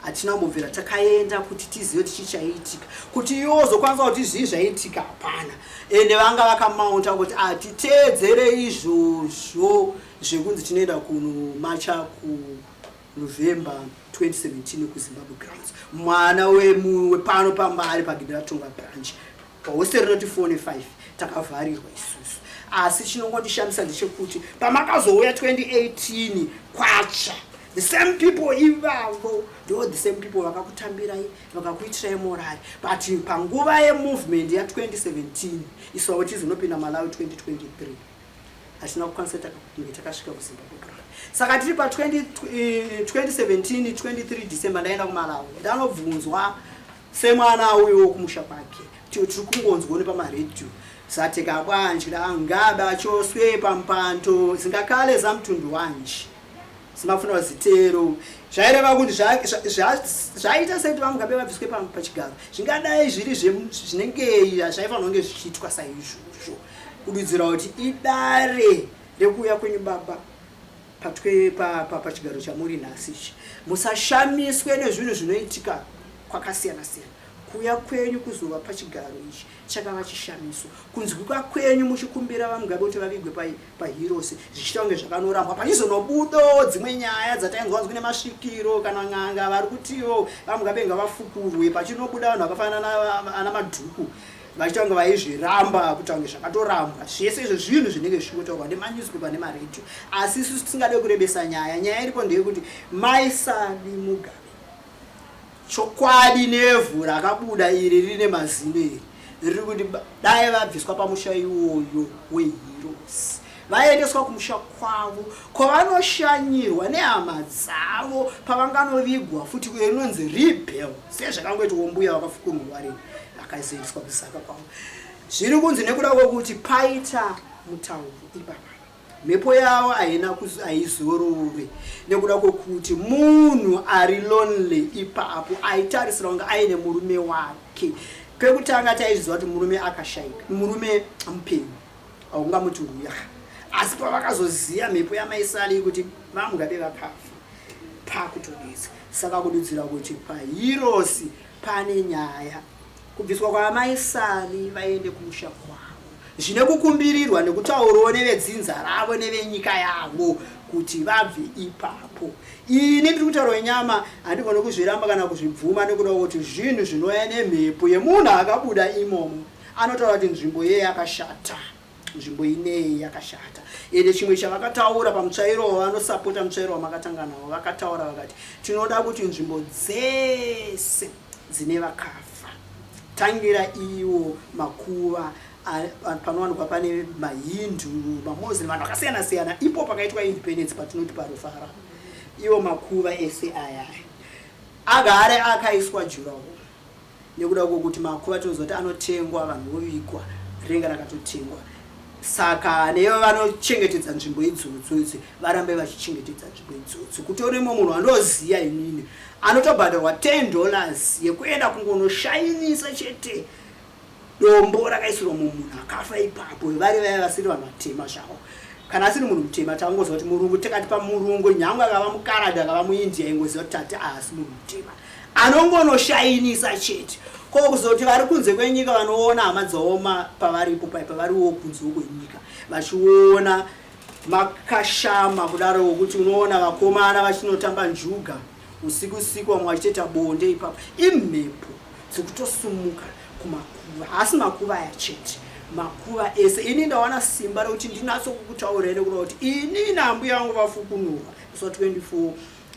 Hatina kumbobvira takaenda kuti tizive kuti chii chaiitika, kuti iwo uzokwanisa kuti zvii zvaiitika, hapana. Ende vanga vakamaunta kuti hatiteedzere izvozvo zvekunzi tinoenda kunomacha kuNovember 2017 kuZimbabwe Grounds. Mwana wepano paMbare paGidiratonga branch pahosteri rinoti 4 ne5 takavharirwa isusu. Asi chinongondishamisa ndechekuti pamakazouya 2018 kwatsva, the same people ivavo ndo the same people vakakutambirai, vakakuitirai morari. But panguva yemovement ya2017 isu avo tizonopinda Malawi 2023, hatina kukwanisa kunge takasvika kuZimbabwe Ground. Saka tiri pa2017 23 December ndaenda kuMalawi, ndanobvunzwa semwana uyo wokumusha kwake. Tiri kungonzwa nepamaredhiyo zateka bwanji angabe achoswe pampanto zingakhale zamtundu wanje zimafuna zitero. Zvaireva kuti zvaita sekuti vaMugabe vabviswe pachigaro, zvingadai zviri zvinengei zvaifanira kunge zvichiitwa saizvozvo, kududzira kuti idare rekuuya kwenyu baba pachigaro chamuri nhasi ichi. Musashamiswe nezvinhu zvinoitika kwakasiyana siyana. Kuuya kwenyu kuzova pachigaro ichi chakava chishamiso. Kunzwika kwenyu muchikumbira vaMugabe kuti vavigwe paHeroes zvichiita kunge zvakanorambwa, pachizonobudawo dzimwe nyaya dzatainzwa nzwi nemasvikiro kana n'anga vari kutiwo vaMugabe ngavafukurwe, pachinobuda vanhu vakafanana ana Madhuku vachiita kunge vaizviramba, kuita kunge zvakatorambwa. Zvese izvo zvinhu zvinenge zvichingotaurwa nemanewspaper nemaredhiyo, asi isusu tisingade kurebesa nyaya. Nyaya iripo ndeyekuti maisadi Mugabe chokwadi nevhu rakabuda iri rine mazino iri riri kuti dai vabviswa pamusha iwoyo weHeroes, vaendeswa kumusha kwavo kwavanoshanyirwa nehama dzavo, pavanganovigwa futi rinonzi rebel, sezvakangoitwa mbuya vakafukurwa vari vakazoendeswa kuzaka kwavo. Zviri kunzi nekuda kwekuti paita mutauro ipapa, mhepo yavo haina haizorore nekuda kwokuti munhu ari lonely ipapo aitarisira kunge aine murume wake. Pekutanga taizviziva kuti murume akashaika, murume mupenyu haungamuti uya, asi pavakazoziva mhepo yamaisali kuti vaMugabe vakafa, pakutodetsa. Saka kududzira kuti paHeroes pane nyaya, kubviswa kwamaisali vaende kumusha kwavo zvine kukumbirirwa nekutaurawo nevedzinza ravo nevenyika yavo kuti vabve ipapo. Ini ndiri kutaura wenyama, handigoni kuzviramba kana kuzvibvuma nekuda kwekuti zvinhu zvinouya nemhepo yemunhu akabuda imomo. Anotaura kuti nzvimbo iye yakashata, nzvimbo inei yakashata. Ende chimwe chavakataura pamutsvairo wavanosapota, mutsvairo wamakatanga nawo, vakataura vakati tinoda kuti nzvimbo dzese dzine vakafa, tangira iwo makuva panowanikwa pane maHindu, maMuslim, vanhu vakasiyana siyana, ipo pakaitwa independence patinoti paRufara, iwo makuva ese aya agare akaiswa durawall, nekuda kwokuti makuva tinoziva kuti anotengwa, vanhu vovigwa, rinenge rakatotengwa. Saka nevo vanochengetedza nzvimbo idzodzo idzi varambe vachichengetedza nzvimbo idzodzo. Kutorimo munhu wandoziva inini anotobhadharwa $10 yekuenda kungonoshainisa chete dombo rakaisirwa mumunhu akafa ipapo, vari vaya vasiri vanhu vatema zvavo. Kana asiri munhu mutema, tangoziva kuti murungu. Tikati pamurungu, nyange akava mukaradhi, akava muIndia, ingoziva kuti tati haasi munhu mutema anongonoshainisa chete. Ko kuzoti vari kunze kwenyika vanoona hama dzaoma pavaripo pai pavariwo kunze kwenyika vachiona makashama kudaro, wokuti unoona vakomana vachinotamba njuga usiku usiku, vamwe vachitoita bonde ipapo, imhepo dzekutosumuka kumakuva. makuva haasi makuva aya chete makuva ese ini ndawana simba rekuti ndinatso kukutaurira nekuda kuti ini nambuya vangu vafukunurwa musi wa 24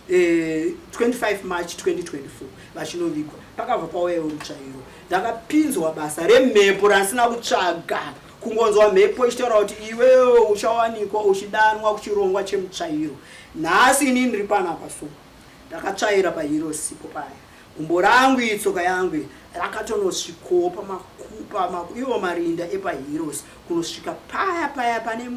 eh, 25 March 2024 vachinovigwa pakabva pauyawo mutsvairo ndakapinzwa basa remhepo randisina kutsvaga kungonzwa mhepo ichitaura kuti iwewe uchawanikwa uchidanwa kuchirongwa chemutsvairo nhasi ini ndiri panapa so ndakatsvaira pahirosipo paya gumbo rangu itsoka yangu rakatonosvikowo pamakupa iwo marinda epaheroes kunosvika paya paya pane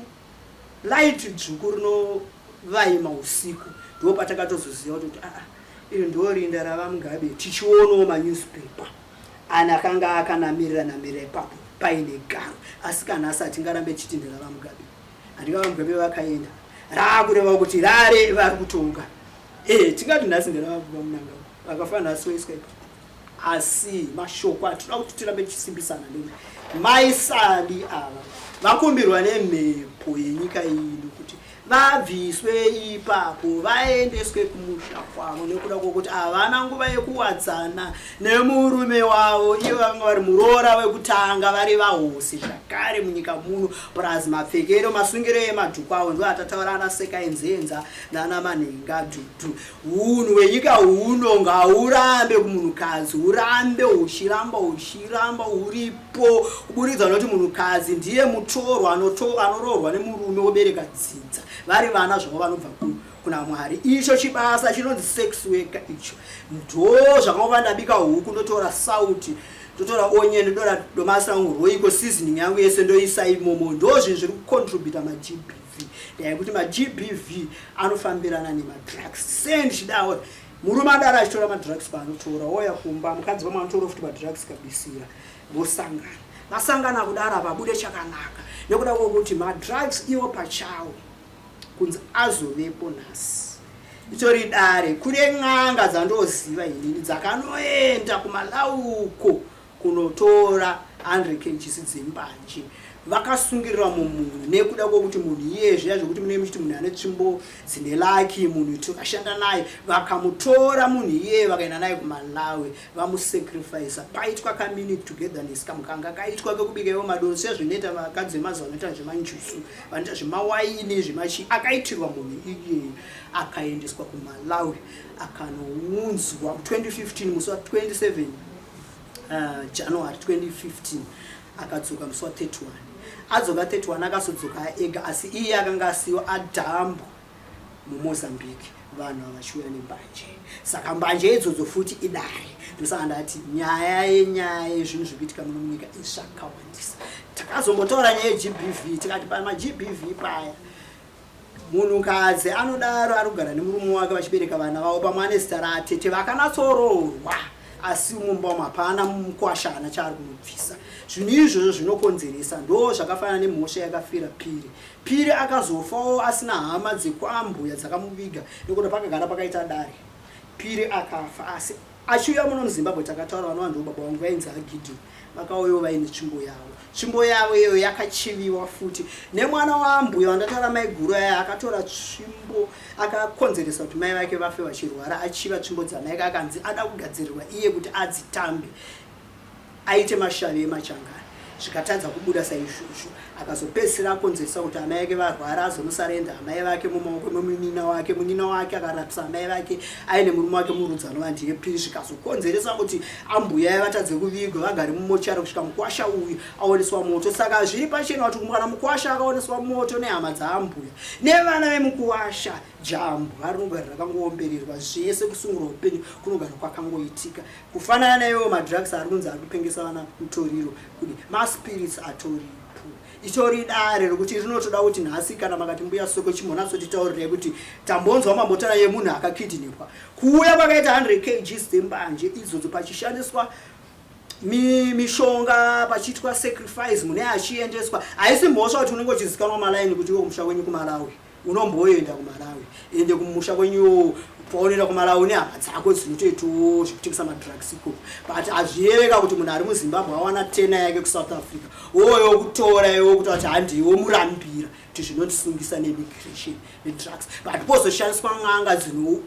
light dzvuku rinovaima usiku ndo patakatozoziva kuti aa ah, iri ndo rinda ravamugabe tichionawo manewspaper ani akanga akanamirira namirira ipapo paine garo asi kana asi hatingarambe tichiti nderavamugabe handingavamugabe vakaenda raakureva kuti rare vari kutonga e tingati nhasi nderavamunangagwa vakafanira nhasi voiswa ipapo asi mashoko atinoda kuti tirambe tichisimbisana ndekuti mai sali ava vakumbirwa nemhepo yenyika ino kuti vabviswe ipapo vaendeswe kumusha kwavo nekuda kwokuti havana nguva yekuwadzana nemurume wavo ivo vanga vari muroora wekutanga vari vahosi zvakare munyika muno plus mapfekero masungiro emadhuku avo ndo atataura ana sekaenzenza nana manhenga dhudhu Hunhu hwenyika huno ngaurambe kumunhukadzi urambe uchiramba uchiramba uripo kuburikidza nekuti munhukadzi ndiye mutorwa anoroorwa nemurume wobereka dzinza vari vana zvavo vanobva kuna Mwari. Icho chibasa chinonzi sex worker icho ndo zvakangova ndabika huku ndotora sauti ndotora onion ndotora domasi rangu roiko seasoning yangu yese ndoisa imomo ndo zvinhu zviri kucontributa maGBV ndayekuti maGBV anofambirana nemadrugs sei ndichidawo murume adaro achitora madrugs paanotora ouya kumba mukadzi vamwe anotora futi madrugs kabisira vosangana vasangana kudaro havabude chakanaka nekuda kwokuti madrugs iwo pachawo kunzi azovepo nhasi itori dare kune n'anga dzandoziva inini dzakanoenda kumalauko kunotora 100 kgs dzembanje vakasungirira mumunhu nekuda kwokuti munhu iye zviya zvekuti munenge muchiti munhu ane tsvimbo dzine laki munhu tikashanda naye vakamutora munhu iyeye vakaenda naye kumalawi vamusacrifice paitwa kamini togetherness kamukanga kaitwa kekubika ivo madoro sezvinoita vakadzi vemazuva vanoita zvemanjusu vanoita zvemawaini zvemachi akaitirwa munhu iyeye akaendeswa kumalawi akanounzwa 2015 musi wa 27 January 2015 akadzoka musi wa 31 adzoka 31 akasodzoka ega asi iye akanga asiwa adhambwa mumozambique vanhu avachiuya nembanje saka mbanje idzodzo futi idare ndosaka ndati nyaya yenyaya yezvinhu zviri kuitika muno munyika izvakawandisa takazombotaura nyaya yegbv tikati pamagbv paya Munhukadzi anodaro ari kugara nemurume wake vachibereka vana vavo pamwe ane zita ratete vakanatsoroorwa asi mumba umu hapana mukwasha haana chaari kunobvisa. Zvinhu izvozvo zvinokonzeresa ndo zvakafanana nemhosva yakafira Phiri. Phiri akazofawo asina hama dzekwaambuya dzakamuviga nekuti pakagara pakaita dare. Phiri akafa asi Achiuya muno muZimbabwe takataura vanova ndivo baba vangu vainzi aGideon vakauyawo vaine tsvimbo yavo. Tsvimbo yavo iyoyo yakachiviwa futi nemwana waambuya wandataura maiguru aya akatora tsvimbo akakonzeresa kuti mai vake vafe vachirwara achiva tsvimbo dzamai akanzi ada kugadzirirwa iye kuti adzitambe aite mashavi emachangani zvikatadza kubuda saizvozvo akazopedzisira akonzeresa kuti amai vake varwara azonosarenda amai vake mumaoko memunina wake munina wake akarapisa amai vake aine murume wake murudzi anova ndiye piri zvikazokonzeresa kuti ambuya vatadze kuvigwa vagare mumochari kusvika mukwasha uyu aoneswa moto saka zviri pachena kuti kana mukwasha akaoneswa moto nehama dzaambuya nevana vemukuwasha jambwa rinogara rakangoombererwa zvese kusungurwa upenyu kunogara kwakangoitika Kufanana naiwo madrugs ari kunzi ari kupengesa vana mutoriro kudi maspirits atoripo itori dare rokuti rinotoda kuti nhasi kana makati mbuya soko chimbonatsotiitaurirai kuti tambonzwa mambotara yemunhu akakidnepwa kuuya kwakaita 100 kgs dzembanje idzodzo pachishandiswa mishonga pachiitwa sacrifice mune achiendeswa haisi mhosva kuti unenge uchizikanwa malaini kuti iwe kumusha kwenyu kumalawi unomboenda kumalawi ende kumusha kwenyuwo paunoenda kumalawi nehama dzako dzinotoitawo zvekutengesa madrugs ikoko but hazvireveka kuti munhu ari muzimbabwe awana tena yake kusouth africa woyo kutora iwo kuta kuti handiwo murambira kuti zvinondisungisa nemigration nedrugs but pozoshandiswa n'anga dzino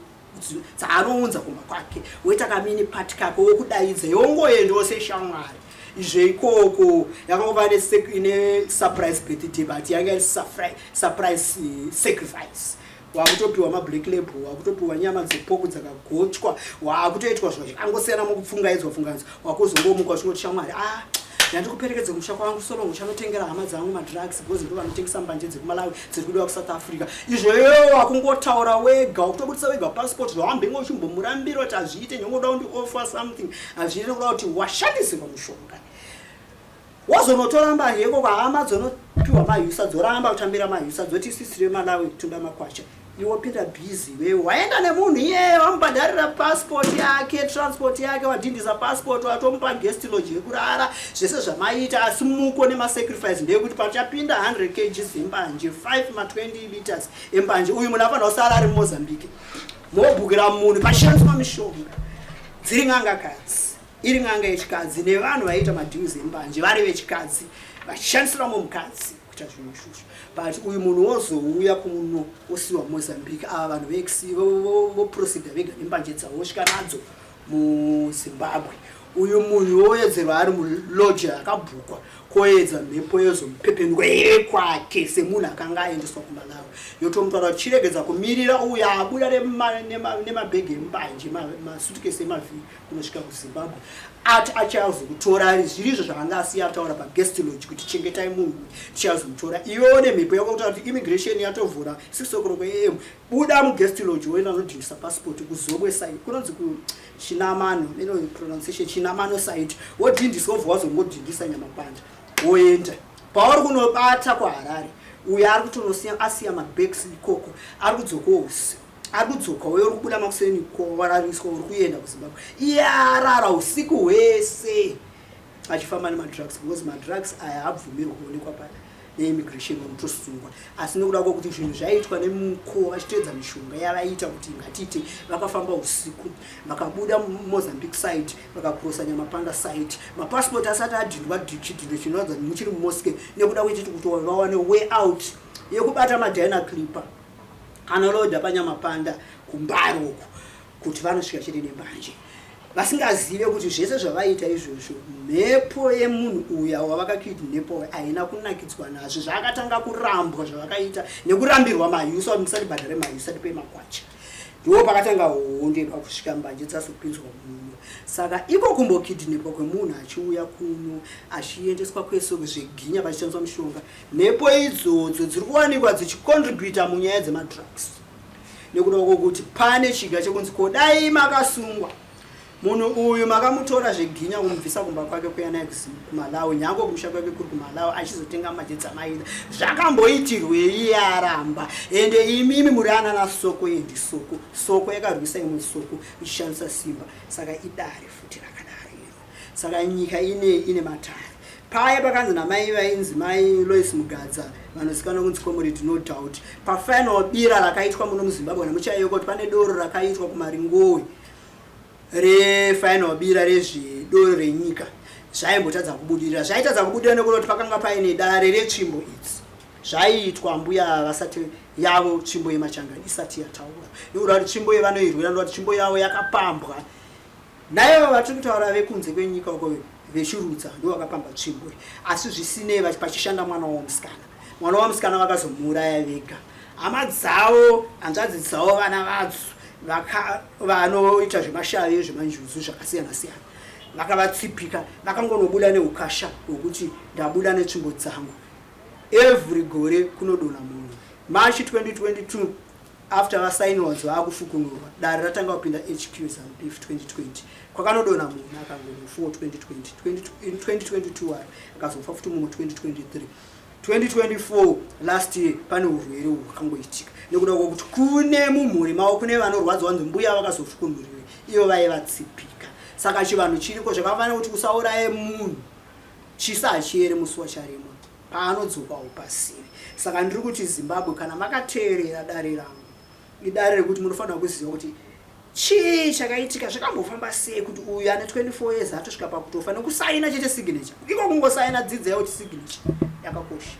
dzaanounza kumba kwake woita kamini pati kako wokudaidza yongoendawo seshamwari Izvo ikoko yakangova nesurprise birthday, but yanga iri surprise sacrifice. Wakutopiwa mablack label, wakutopiwa nyama dzepoku dzakagochwa, wakutoitwa zvakangosiyana mukupfungaidzwa pfungaidzwa. Wakuzongomuka uchingoti, "Shamwari, ah, ndandikuperekedze kumusha kwangu solongo, chanotengera hama dzangu madrugs, because ndo vanotengesa mbanje dzekuMalawi dziri kudiwa kuSouth Africa." Izvoyo wakungotaura wega, wakutobudisa wega passport, zvawambenge uchimbomurambira kuti hazviite, nyongoda kundioffer something, hazviite, kuda kuti washandisirwa mushonga. Wozonotora mbanje ikoko, hama dzonopiwa mahusa dzoramba kutambira mahusa, dzoti isisire Malawi tunda makwacha. Iwe pinda busy, wewe waenda nemunhu iyeye, wamubhadharira passport yake, transport yake, wadhindisa passport, watomupa guest lodge yekurara, zvese zvamaita. Asi muko nemasacrifice ndeyekuti pachapinda 100 kg zembanje, 5 ma20 liters embanje, uyu munhu afanira kusara ari muMozambique. Mobhukira munhu pachishandiswa mishonga, dziri n'angakadzi, iri n'anga yechikadzi, nevanhu vaiita madeals embanje vari vechikadzi, vachishandisira mumukadzi kuita zvinhu izvozvo. But uyu munhu wozouya kuno, osiwa Mozambique. Ava vanhu voproceeda vega nembanje dzavo, vosvika nadzo muZimbabwe. Uyu munhu woedzerwa ari mulodge akabhukwa, koedza mhepo yozomupepenurwa yekwake semunhu akanga aendeswa kuMalawi, yotomutaura kuti chiregedza kumirira uyo abuda nemabhegi embanje, masutukesi emavhiri kunosvika kuZimbabwe, ati achazokutora. Zviri izvo zvaanga asiya ataura paguest lodge kuti chengetai munhu, tichazomutora. Iwewo nemhepo yako kutaura kuti immigration yatovhura 6 o'clock am, buda muguest lodge, woenda unodhindisa passport kuZobwe side, kunonzi kuChinamano, ino pronunciation, Chinamano side, wodhindiswa, wobva wazongodhindisa Nyamapanda, woenda pauri kunobata kuHarare. Uyo ari kutonosiya asiya mabags ikoko, ari kudzokawo usiku, ari kudzoka uyo, uri kubuda makuseni kwawarariswa, uri kuenda kuZimbabwe. Iye arara usiku hwese achifamba nemadrugs, because madrugs aya abvumirwa kuonekwa neimmigration, vanotosungwa. Asi nekuda kwokuti zvinhu zvaiitwa nemuko vachiteedza mishonga yavaiita kuti ngatiite, vakafamba usiku, vakabuda Mozambique side, vakakrosa Nyamapanda side, mapasipoti asati adhindwa, chidhindo chinoratidza kuti muchiri mumosque, nekuda kwechiti kuti vawane way out yekubata maDyna Clipper anoloada paNyamapanda kuMbare uku, kuti vanosvika chete nembanje, vasingazive kuti zvese zvavaita izvozvo, mhepo yemunhu uya wavakakidnapawo haina kunakidzwa nazvo. Zvaakatanga kurambwa zvavakaita nekurambirwa mahusa kuti musatibhadhare mahusa, tipei makwacha, ndiwo pakatanga hondo yedu kusvika mbanje dzazopinzwa muno. Saka iko kumbokidnapwa kwemunhu achiuya kuno, achiendeswa kwese zveginya, pachishandiswa mishonga, mhepo idzodzo dziri kuwanikwa dzichicontributa munyaya dzemadrugs, nekuda kwokuti pane chiga chekunzi kodai makasungwa munhu uyu, makamutora zveginya kumubvisa kumba kwake kuya naye kuMalawi, nyange kumusha kwake kuri kuMalawi, achizotenga mbanje dzamaida, zvakamboitirwei? Yaramba. Ende imimi muri anana soko yendi soko, soko yakarwisa imwe soko ichishandisa simba. Saka idare futi rakadaro iro. Saka nyika ine matare. Paya pakanzi namai vainzi Mai Lois Mugadza, vanozikanwa kunzi Comrade No Doubt, pafinal bira rakaitwa muno muZimbabwe, namuchaiyoka kuti pane doro rakaitwa kuMaringowe refinal bira rezvedoro renyika, zvaimbotadza kubudirira. Zvaitadza kubudirira nekuda kuti pakanga paine dare retsvimbo idzi zvaiitwa mbuya vasati yavo tsvimbo yemachangani isati yataura, nekuda kuti tsvimbo yevanoirwira, nekuda kuti tsvimbo yavo yakapambwa naivo vatiri kutaura vekunze kwenyika uko, vechirudza, ndo vakapamba tsvimbo. Asi zvisinei, pachishanda mwana wavo musikana, mwana wavo musikana vakazomuuraya vega, hama dzavo, hanzvadzi dzavo, vana vadzo vanoita zvemashavi, zvemanjuzu zvakasiyana siyana, vakavatsipika, vakangonobuda neukasha hwekuti ndabuda netsvimbo dzangu. Every gore kunodonha munhu. March 2022, after vasainiwa vakufukunurwa, dare ratanga kupinda HQ ZANU PF 2020, kwakanodonha munhu akangonofuwo 2020, 2022 waro akazofa futi mumwe 2023. 2024, last year, pane urwere uhwu hwakangoitika nekuda kwokuti kune mumhuri mavo kune vanorwadzwa, vanzi mbuya vakazofukunuriwe ivo vaivatsipika. Saka chivanhu chiriko zvakafanira kuti usauraye munhu, chisa hachiyere musi wacharemwa, paanodzoka upasivi. Saka ndiri kuti Zimbabwe, kana makateerera dare rangu, idare rekuti munofanira kuziva kuti chii chakaitika, zvakambofamba sei kuti uyu ane 24 years atosvika pakutofa nekusaina chete signature. Iko kungosaina, dzidza yakuti signature yakakosha.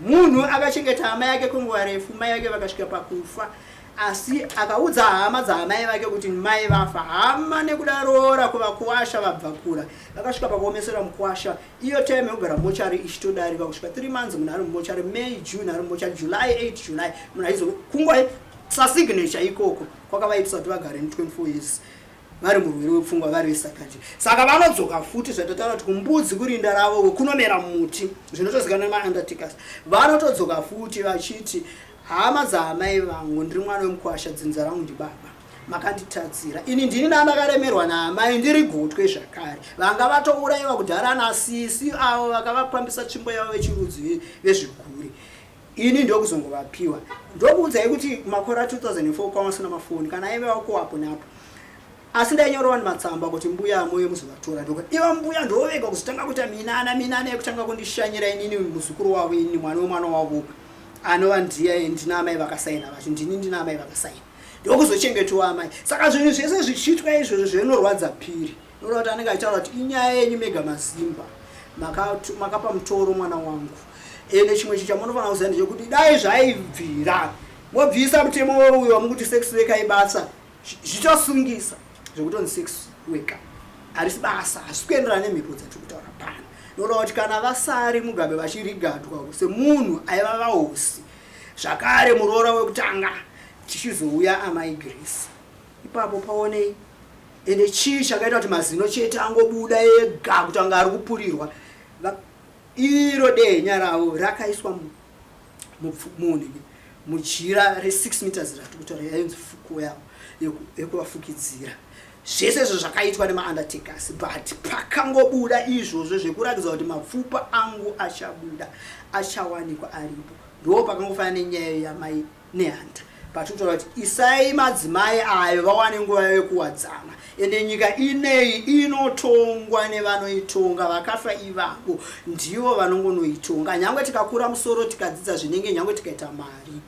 Munhu akachengeta hama yake kwenguva refu, mai vake vakasvika pakufa. Asi akaudza hama dzaamai vake kuti mai vafa. Hama nekuda roora kuvakuwasha vabva kura vakasvika pakuomesera mukwasha. Iyo time yekugara mumochari ichitodarika kusvika 3 months munhu ari mumochari, May, June ari mumochari, July 8 July munhu aizo kungoisa signature ikoko kwakavaitisa kuti vagare 24 years vari murwere wepfungwa vari vesakati. Saka vanodzoka futi zvatataura kuti kumbudzi kurinda ravo kunomera muti zvinotozikanwa nemaundertakers. Vanotodzoka futi vachiti hama dzaamai vangu, ndiri mwana wemukwasha, dzinza rangu ndibaba, makanditadzira ini, ndini ndandakaremerwa naamai, ndiri gotwe zvakare. Vanga vatourayiwa kudhara nasisi avo vakavapambisa tsvimbo yavo vechirudzi vezviguri, ini ndokuzongovapiwa. Ndokuudzai kuti makore a2004 kwavasina mafoni kana aive wakuwapo napo, asi ndainyorova nematsamba kuti mbuya moyo muzovatora. Ndokuti ivo mbuya ndovega kuzotanga kuita minana minana yekutanga kundishanyira inini muzukuru wavo, inini mwana wemwana wavo anova ndiye ndina amai vakasaina vacho, ndini ndina amai vakasaina, ndokuzochengetwa amai. Saka zvinhu zvese zvichiitwa izvozvo zvinorwadza Piri. Noreva kuti anenge achitaura kuti inyaya yenyu mega mazimba, makapa mutoro mwana wangu. Ende chimwe chinhu chamunofanira kuziva ndechekuti dai zvaibvira mobvisa mutemo uyu wamukuti sex worker ibasa, zvichosungisa zvekutonzi sex worker harisi basa, hazvisi kuenderana nemhepo dzatiri kutaura pano. Noreva kuti kana vasari Mugabe vachirigadwa semunhu aiva vahosi zvakare muroora wekutanga, tichizouya amai Grace ipapo paonei. Ende chii chakaita kuti mazino chete angobuda ega kuti anga ari kupurirwa? Iro dehenya ravo rakaiswa munhu mujira re6 meters rati kutaura yainzi fuko yavo yekuvafukidzira. Zvese izvo zvakaitwa nemaundertakers, but pakangobuda izvozvo zvekuratidza kuti mapfupa angu achabuda, achawanikwa aripo, ndo pakangofanana nenyaya yamai Nehanda patinotaura kuti isai madzimai ayo vawane nguva yekuwadzana. Ende nyika ineyi inotongwa nevanoitonga, vakafa ivavo ndivo vanongonoitonga. Nyangwe tikakura musoro, tikadzidza zvinenge, nyangwe tikaita mari,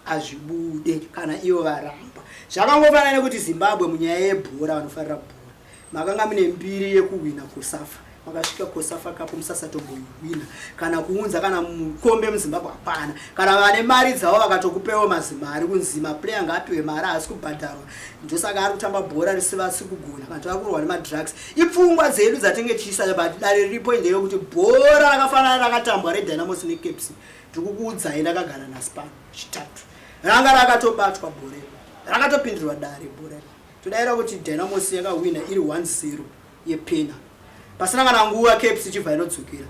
hazvibude kana ivo varamba. Zvakangofanana nekuti Zimbabwe munyaya yebhora, vanofarira bhora, makanga mune mbiri yekuhwina COSAFA, makasvika COSAFA Cup musasatomboihwina kana kuunza kana mukombe muZimbabwe hapana. Kana vane mari dzavo vakatokupewo mazimari kunzi maplayer ngaapiwe mari, haasi kubhadharwa, ndosaka ari kutamba bhora risivasi kugona kana vari kurwa nemadrugs. Ipfungwa dzedu dzatinge tichiisa, but dare riripo ndeyekuti bhora rakafanana rakatambwa reDynamos neCaps, ndiri kukuudzai ndakagara nhasi pano Chitatu, ranga rakatobatwa bhora iro, rakatopindirwa dare bhora iro. Todaira kuti Dynamos yakahwina iri 1-0 yepena, pasina kana nguva Caps ichibva inodzokera,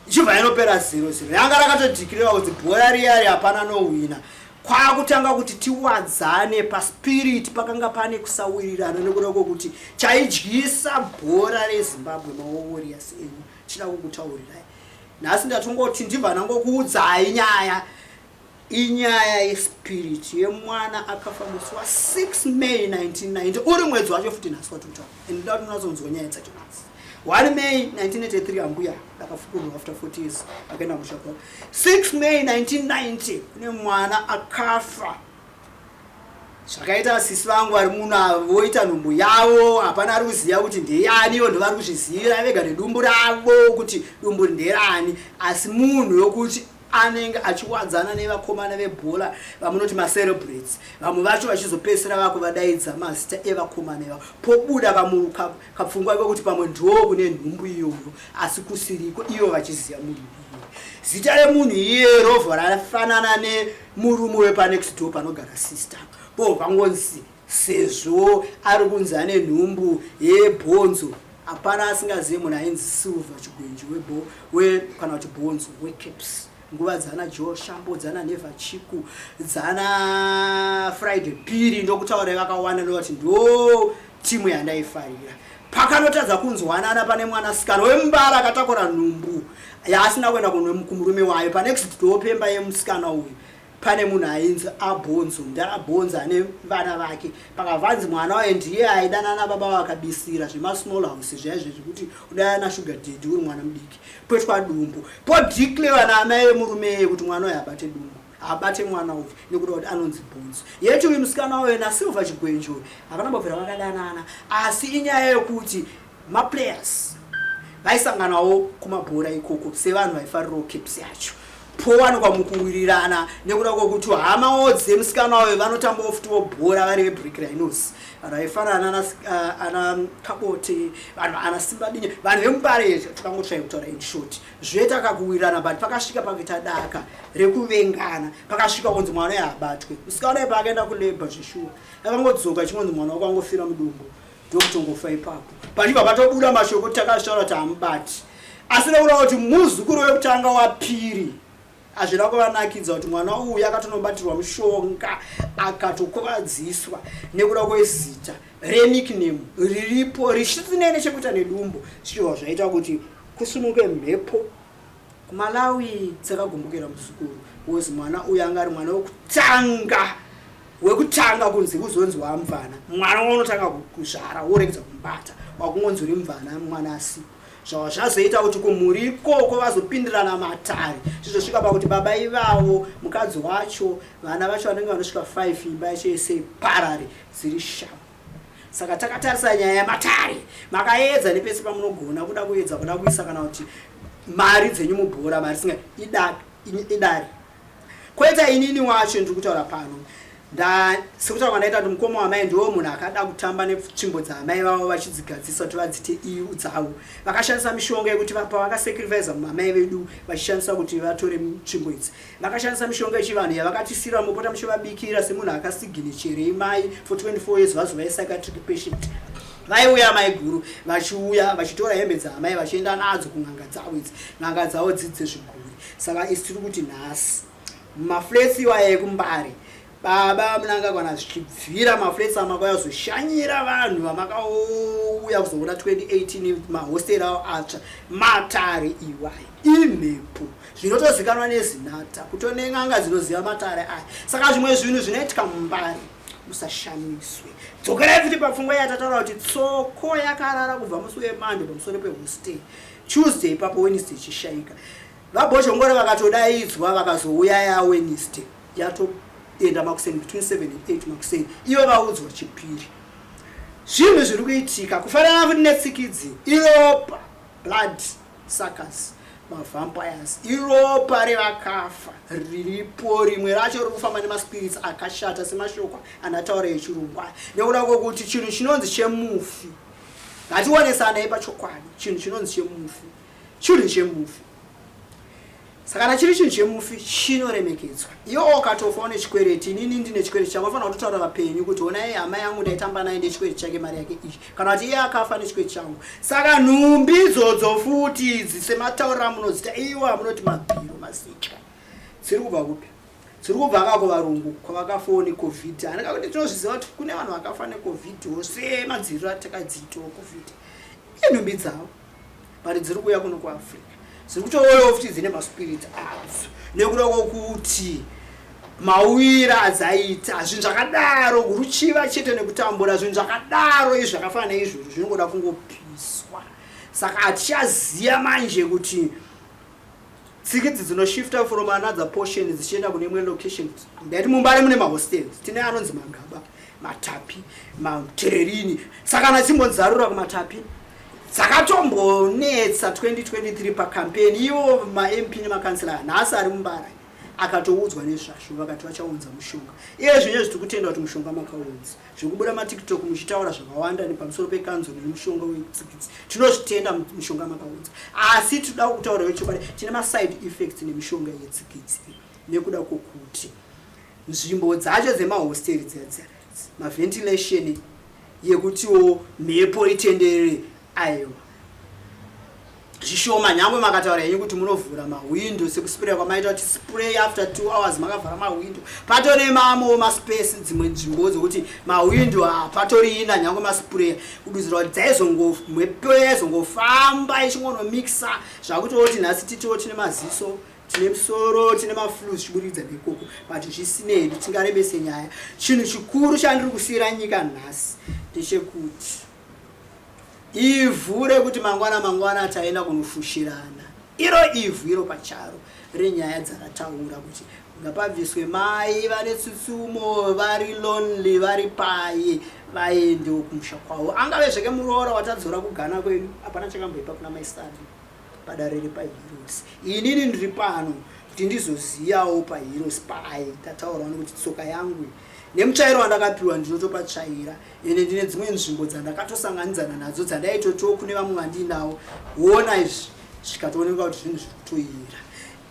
ichibva inopera 0-0. Yanga rakatodhikirewa kuti bhora riyari hapana nohwina. Kwakutanga kuti tiwadzane paspirit, pakanga pane kusawirirana nekuda kwokuti chaidyisa bhora reZimbabwe maWarriors enyu. Chida kukutaurirai nhasi, ndatongoti ndibva ndangokuudzai nyaya, inyaya yespirit yemwana akafa musi wa6 May 1990, uri mwedzi wacho futi nhasi watokutaura. And ndoda kuti munatsonzwa nyaya dzacho nhasi. 1 May 1983 ambuya akafukurwa after 40 years, akaenda musha kwavo. 6 May 1990 kune mwana akafa. Zvakaita sisi vangu vari muno voita nhumbu yavo, hapana ari kuziva kuti ndeyani, ivo ndovari kuzvizivira vega nedumbu ravo kuti dumbu nderani. Asi munhu yokuti anenge achiwadzana nevakomana vebhora vamunoti macelebrates, vamwe vacho vachizopedzisira vakuvadaidza mazita evakomana ivavo, pobuda kapfungwa kekuti pamwe ndo kune nhumbu iyoyo, asi kusiriko, ivo vachiziva munhu iye. Zita remunhu iye rovha rafanana nemurume wepanext door panogara sister po vangonzi sezvo ari kunzi ane nhumbu yebhonzo, hapana asingazive munhu ainzi Silver Chigwenji we kana kuti Bhonzo weCaps nguva dzana Joe Shambo, dzana Neva Chiku, dzana Friday Piri, ndokutaura vakawanda ndovati ndo timu yandaifarira. Pakanotadza kunzwanana pane mwanasikana wemumbara akatakura nhumbu yaasina kuenda kumurume wayo. Panext door pemba yemusikana uyu pane munhu ainzi Abhonzo, Ndarabhonzo, ane vana vake. Pakavanzi mwana wayo ndiye aidanana baba vakabisira zvemasmall house zvaizvo zvekuti udanana sugar daddy uri mwana mudiki, poitwa dumbu, podeclare naamai vemurume iyeye kuti mwana uyu abate dumbu, abate mwana uyu nekuda kuti anonzi Bhonzo. Yeti uyu musikana uyu naSilver Chigwenje uyu havana mbobvira vakadanana, asi inyaya yekuti maplayers vaisanganawo kumabhora ikoko sevanhu vaifarirawo Caps yacho. Powanikwa mukuwirirana nekuda kwekuti hamawo dzemusikana uyu vanotambawo futiwo bhora vari veBrick Rhinos, vanhu vaifanana ana Kabote, vanhu ana Simbadinya, vanhu vemuMbare. Tikangotsvai kutaura in short, zvoita kakuwirirana, but pakasvika pakuita daka rekuvengana. Pakasvika kunzi mwana uyu abatwe, musikana uyu paakaenda kulabour, zveshuwa akangodzoka chingonzi mwana wako angofira mudumbu, ndokutongofa ipapo. Pachibva patobuda mashoko kuti takazvitaura kuti hamubati, asi nekuda kuti muzukuru wekutanga wapiri, hazvina kuvanakidza kuti mwana uyu akatonobatirwa mushonga, akatokuvadziswa nekuda kwezita renickname riripo richisinei nechekuita nedumbu. Zvichibva zvaita kuti kusimuke mhepo kuMalawi dzakagumbukira muzukuru, because mwana uyu anga ari mwana wekutanga kunzi uzonzi wamvana. Mwana waunotanga kuzvara, woregedza kumubata, wakungonzi uri mvana, mwana asipo. Zvava zvazoita kuti kumhuri ikoko vazopindirana matare, zvizosvika pakuti baba ivavo, mukadzi wacho, vana vacho vanenge vanosvika 5, imba yacho yese parare dziri shamu. Saka takatarisa nyaya yamatare, makaedza nepese pamunogona kuda kuedza kuda kuisa kana kuti mari dzenyu mubhora, mari singa idare. Kwoita inini wacho ndiri kutaura pano, sekutaura kwandaita kuti mukoma wamai ndiwo munhu akada kutamba netsvimbo dzaamai vavo, vachidzigadzisa kuti vadzite iu dzavo. Vakashandisa mishonga yekuti pavakasacrifica amai vedu, vachishandisa kuti vatore tsvimbo idzi, vakashandisa mishonga yechivanhu yavakatisira, mupota muchivabikira semunhu akasignature imai for 24 years, vazova psychiatric patient. Vaiuya mai guru vachiuya vachitora hembe dzaamai, vachienda nadzo kun'anga dzavo idzi, n'anga dzavo dzidze zviguri. Saka isi tiri kuti nhasi mumaflats iwaya ekuMbare, baba Munangagwana, zvichibvira maflats amakauya kuzoshanyira vanhu vamakauya kuzoona 2018, mahosteri avo atsva, matare iwaya imhepo, zvinotozikanwa neZinata, kutone n'anga dzinoziva matare aya. Saka zvimwe zvinhu zvinoitika muMbare, musashamiswe. Dzokerai futi papfungwa yatataura kuti tsoko yakarara kubva musi weMonday pamusoro pehostel, Tuesday ipapo, Wednesday ichishayika. VaBhozhongore vakatodaidzwa, vakazouya yaWednesday, yatoenda makuseni, between 7 and 8 makuseni, ivo vaudzwa Chipiri. Zvinhu zviri kuitika kufanana futi netsikidzi, iropa, blood suckers, mavampires, iropa revakafa riripo. Rimwe racho riri kufamba nemaspirits akashata semashoko andataura echirungu aya, nekuda kwokuti chinhu chinonzi chemufi, ngationesanei pachokwadi, chinhu chinonzi chemufi chinhu chemufi. Saka kana chiri chinhu chemufi, chinoremekedzwa. Iwo ukatofa une chikwereti, inini ndine chikwereti changu, afanira kutotaura vapenyu kuti onai hama yangu ndaitamba naye, ndechikwereti chake, mari yake iyi, kana kuti iye akafa nechikwereti changu. Saka nhumbi idzodzo futi idzi, sematauriro amunodzita iwo amunoti mabhiro, mazitya, dziri kubva kupi? Dziri kubva kako varungu kwavakafawo neCovid. Handika kuti tinozviziva kuti kune vanhu vakafa neCovid semadziriro atakadziitawo Covid, inhumbi dzavo, but dziri kuuya kuno kuAfrica, dziri kutouyawo futi dzine maspirits adzo, nekuda kwokuti mawira adzaita zvinhu zvakadaro, ruchiva chete nekutambura. Zvinhu zvakadaro izvi, zvakafanana neizvozvo, zvinongoda kungopiswa. Saka hatichaziva manje kuti tsikidzi dzinoshifta from another portion dzichienda kune imwe location. Ndaiti muMbare mune mahostels, tine anonzi Magaba, Matapi, Matererini. Saka kana chimbonzarura kuMatapi, dzakatombonetsa 2023 pacampaign, ivo maMP nemakansela nhasi ari muMbare akatoudzwa nezvazvo, vakati vachaunza mushonga. Iye zvinezvi tiri kutenda kuti mushonga makaunza, zvekubuda maTikTok muchitaura zvakawanda nepamusoro pekanzuro nemushonga wetsikidzi, tinozvitenda, mushonga makaunza. Asi tinoda kutaura vechokwadi, tine maside effects nemishonga yetsikidzi, nekuda kwokuti nzvimbo dzacho dzemahosteri dziya, maventilation yekutiwo mhepo itenderere, aiwa, zvishoma. Nyangwe makataura henyu kuti munovhura mahwindo, sekuspreya kwamaita kuti spray after 2 hours makavhara mahwindo, patone mamwewo maspace, dzimwe nzvimbo dzekuti mahwindo hapatorina, nyangwe maspreya, kududzira kuti mhepo yaizongofamba ichingonomixa. Zvakutoti nhasi titiwo tine maziso, tine musoro, tine maflu, zvichiburikidza nekoko. But zvisinei, tingarebese nyaya. Chinhu chikuru chandiri kusiyira nyika nhasi ndechekuti ivhu rekuti mangwana mangwana taenda kunofushirana, iro ivhu iro pacharo renyaya dzarataura kuti ngapabviswe mai vane tsutsumo, vari lonely, vari paye, vaendewo kumusha kwavo. Angave zveke muroora watadzora kugana kwedu, hapana chakamboipa kuna maisani padare repaHeroes. Inini ndiri pano. Kuti ndizoziyawo paheroes paye tataurawo nekuti tsoka yangu iyi nemutsvairo wandakapiwa ndinotopatsvaira ende ndine dzimwe nzvimbo dzandakatosanganidzana nadzo dzandaitotiwo kune vamwe vandiinawo wona izvi zvikatoonekwa kuti zvinhu zviri kutoyera.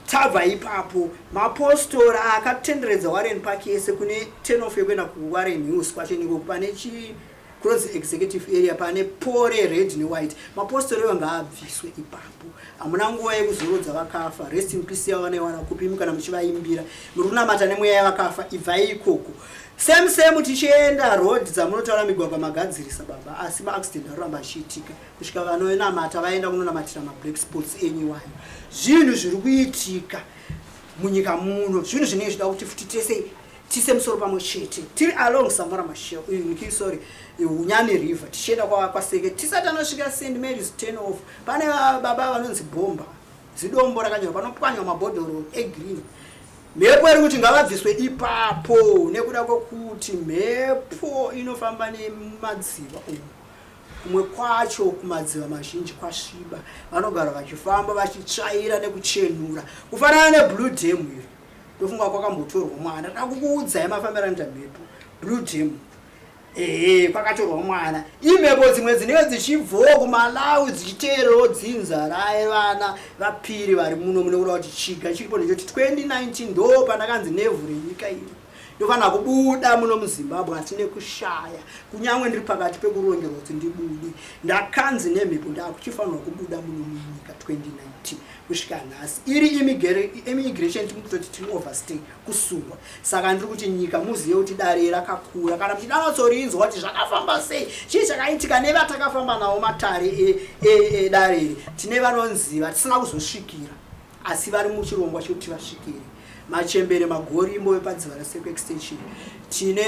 Tabva ipapo mapostora akatenderedza Warren Park yese kune turn off yekuenda kuWarren Hills kwacho niko pane chi kunonzi executive area pane pore red newhite. Mapostori iwayo ngaabviswe ipapo. Hamuna nguva yekuzorodza vakafa. Rest in peace yavo vanaiwana kupi imi kana muchivaimbira. Muri kunamata nemweya yavakafa ibvai ikoko. Same same tichienda road dzamunotaura migwagwa magadzirisa baba asi maaccident aroramba achiitika. Kusvika vanonamata vaenda kunonamatira mablack spots enyu iwayo. Zvinhu zviri kuitika munyika muno zvinhu zvinenge zvida kuti futi tese tise musoro pamwe chete tiri along Samora Machel eh, sorry Hunyani River tichienda kwaSeke tisati anosvika St Mary's turn off pane baba vanonzi Bomba zidombo rakanyorwa panopwanywa mabhodhoro egreen mhepo iri kuti ngavabviswe ipapo nekuda kwekuti mhepo inofamba nemadziva umu Kumwe kwacho kumadziva mazhinji kwasviba, vanogara vachifamba vachitsvaira nekuchenura kufanana neBlue Dam iro. Ndofunga kwakambotorwa mwana, ndoda kukuudzai mafambiro anoita mhepo. Blue Dam ehe kwakatorwa mwana. Imhepo dzimwe dzinenge dzichibvawo kuMalawi dzichiteererawo dzinza raevana vaPiri vari muno mune kuda kuti chiga chiripo ndechoti 2019 ndo pandakanzi nevhu renyika ino. Ndofanira kubuda muno muZimbabwe asi nekushaya kunyangwe ndiri pakati pekurongerwa kuti ndibude ndakanzi nemhepo ndakuchifanirwa kubuda muno munyika 2019 kusvika nhasi iri immigration timukutoti tiri overstay kusungwa saka ndiri kuti nyika muzive kuti dare rakakura kana muchidanatsorinzwa kuti zvakafamba sei chii chakaitika nevatakafamba navo matare edare e, e, tine vanonziva tisina kuzosvikira asi vari muchirongwa chekuti vasvikire machembere magorimbo vepadziva rasekwa extension tine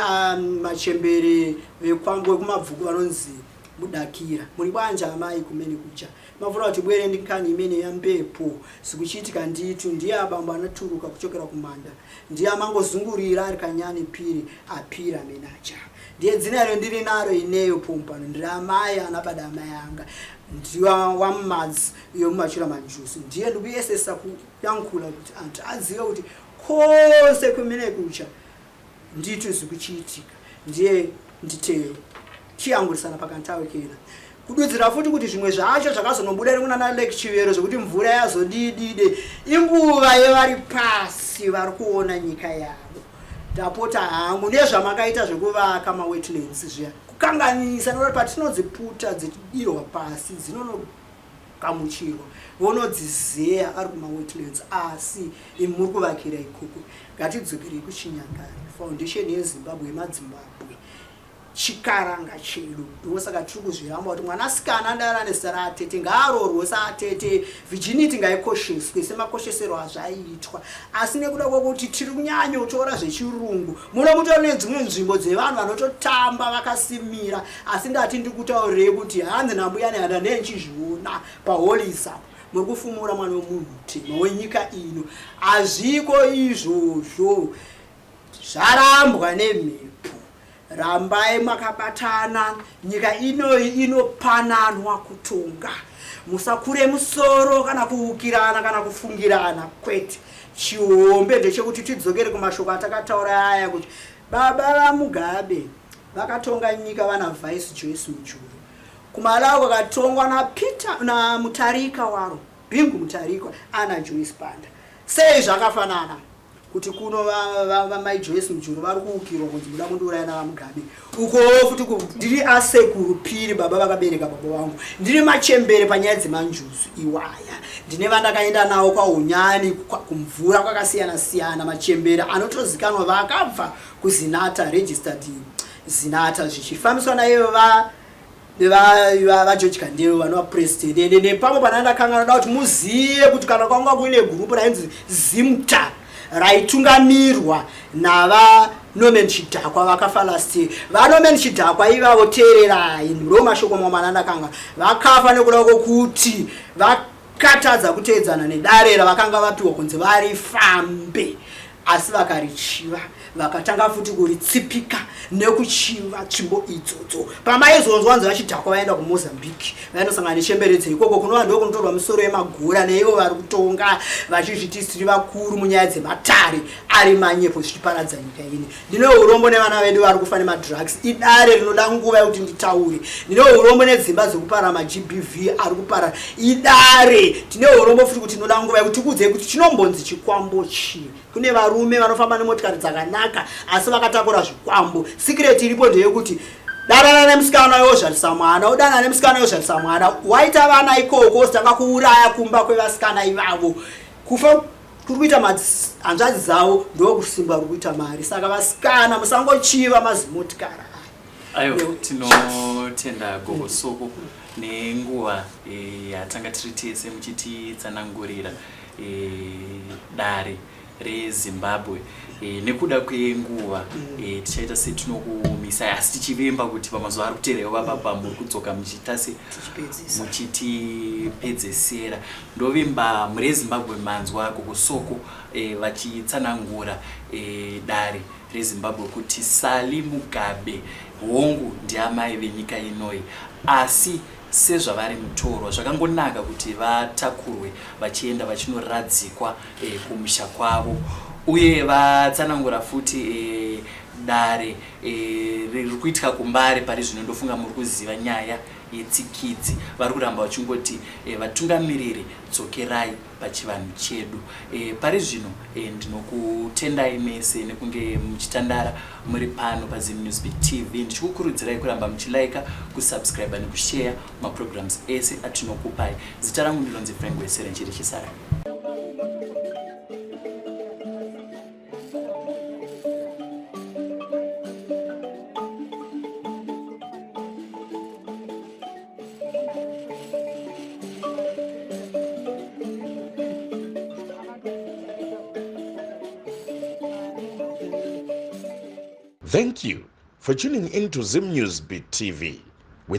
um, machembere vekwangu vekumabvuku vanonzi mudakira muri bwanja amai kumene kuja mavura kuti bwere ndikani imene yambepo zikuchiitika nditu ndiye abambo anaturuka kuchokera kumanda ndiye amangozungurira ari kanyani piri apira menacha ndiye dzina iro ndiri naro ineyo pompano ndiri amai anabada amai anga ndiwa wamumadzi iyo mumachira manjusu ndiye ndikuyesesa kuyankhula kuti anthu azive kuti konse kumene kucha ndithu zikuchiitika ndiye nditero chiyangurisana pakantawe kena kududzira futi kuti zvimwe zvacho zvakazonobuda nekunana Lake Chivero zvekuti mvura yazodidide inguva yevari pasi vari kuona nyika yavo ndapota hangu nezvamakaita zvekuvaka mawetlands zviya kukanganisa nekuti patinodziputa dzichidirwa pasi dzinonogamuchirwa vonodzizeya vari kumawetlands asi imi muri kuvakira ikoko ngatidzokerei kuchinyakare foundation yezimbabwe yemadzimbabwe chikaranga chedu ndosaka tiri kuzviramba kuti mwanasikana andara nezita raatete ngaaroorwe saatete virginity ngaikosheswe semakosheserwo azvaiitwa asi nekuda kwekuti tiri kunyanyotora zvechirungu muno mutori nedzimwe nzvimbo dzevanhu vanototamba vakasimira asi ndati ndikutaurirei kuti hanzi nambuya nehanda nenchizviona paholisa muri kufumura mwana wemunhu mutema wenyika ino hazviko izvozvo zvarambwa nemhepo Rambai makabatana, nyika inoyi inopananwa kutonga. Musakure musoro kana kuukirana kana kufungirana, kwete. Chihombe ndechekuti tidzokere kumashoko atakataura aya kuti baba vaMugabe vakatonga nyika vana Vice Joyce Mujuru. KuMalawi kwakatongwa naPeter naMutarika waro, Bingu Mutarika ana Joyce Banda. Sei zvakafanana? kuti kuno vamai Joyce Mujuru vari kuukirwa kunzi muda kundiuraya navaMugabe ukowo futi ndiri asekuru piri baba vakabereka baba vangu ndiri machembere panyaya dzemanjuzu iwaya ndine vandakaenda nawo kwahunyani kumvura kwakasiyana siyana machembere anotozikanwa vakabva kuzinata registered zinata zvichifambiswa naivo va vaGeorge Kandelo vanova president ende nepamwe pana ndakanga ndoda kuti muzive kuti kana kwanga kuine gurupu rainzi Zimta raitungamirwa nava Norman Chidhakwa vakafa last year. VaNorman Chidhakwa ivavo teererai ndo mashoko mamwe anandakanga vakafa nekuda kwokuti vakatadza kuteedzana nedare ravakanga vapiwa kunzi varifambe. Asi vakarichiva, vakatanga futi kuritsipika nekuchiva tsvimbo idzodzo. Pamaizonzwa nzi vachidhakwa vaenda kuMozambique, vainosangana nechemberedze ikoko, kunova ndokunotorwa misoro yemagora neivo vari kutonga vachizviti tiri vakuru munyaya dzematare ari manyepo, zvichiparadza nyika ini. Ndine urombo nevana vedu vari kufa nemadrugs. Idare rinoda nguva yekuti nditaure. Ndine urombo nedzimba dzekupara maGBV ari kuparara. Idare tine urombo futi kuti tinoda nguva yekuti tikuudzei kuti chinombonzi chikwambo chii. Kune varume vanofamba nemotikari dzakanaka asi vakatakura zvikwambo. Secret iripo ndeyekuti danana nemusikana yozvarisa mwana, udanana nemusikana yozvarisa mwana, waita vana ikoko wozotanga kuuraya kumba kwevasikana ivavo. Kufa kuri kuita hanzvadzi dzavo ndokusimba kuri kuita mari. Saka vasikana musangochiva mazimotikari aya. Ayo, tinotenda Gogo Soko nenguva yatanga tiri tese muchititsanangurira dare reZimbabwe. Nekuda kwenguva tichaita setinokumisai, asi tichivimba kuti pamazuva ari kuteerayo vapapa muri kudzoka muchiita se muchitipedzesera. Ndovimba mhuri yeZimbabwe manzwa Gogo Soko vachitsanangura dare reZimbabwe kuti Sally Mugabe hongu ndiamai venyika inoi, asi sezvavari mutorwa zvakangonaka kuti vatakurwe vachienda vachinoradzikwa kumusha kwavo. Uye vatsanangura futi dare riri kuitika kuMbare pari zvino. Ndofunga muri kuziva nyaya yetsikidzi. Vari kuramba vachingoti vatungamiriri dzokerai pachivanhu chedu. Pari zvino ndinokutendai mese nekunge muchitandara muri pano paZim News Beat TV, ndichikukurudzirai kuramba muchilaika, kusubscribe nekushare maprograms ese atinokupai. Zita rangu ndinonzi Frank Wesere Nchiri Chisara. Thank you for tuning in to Zim News Beat TV.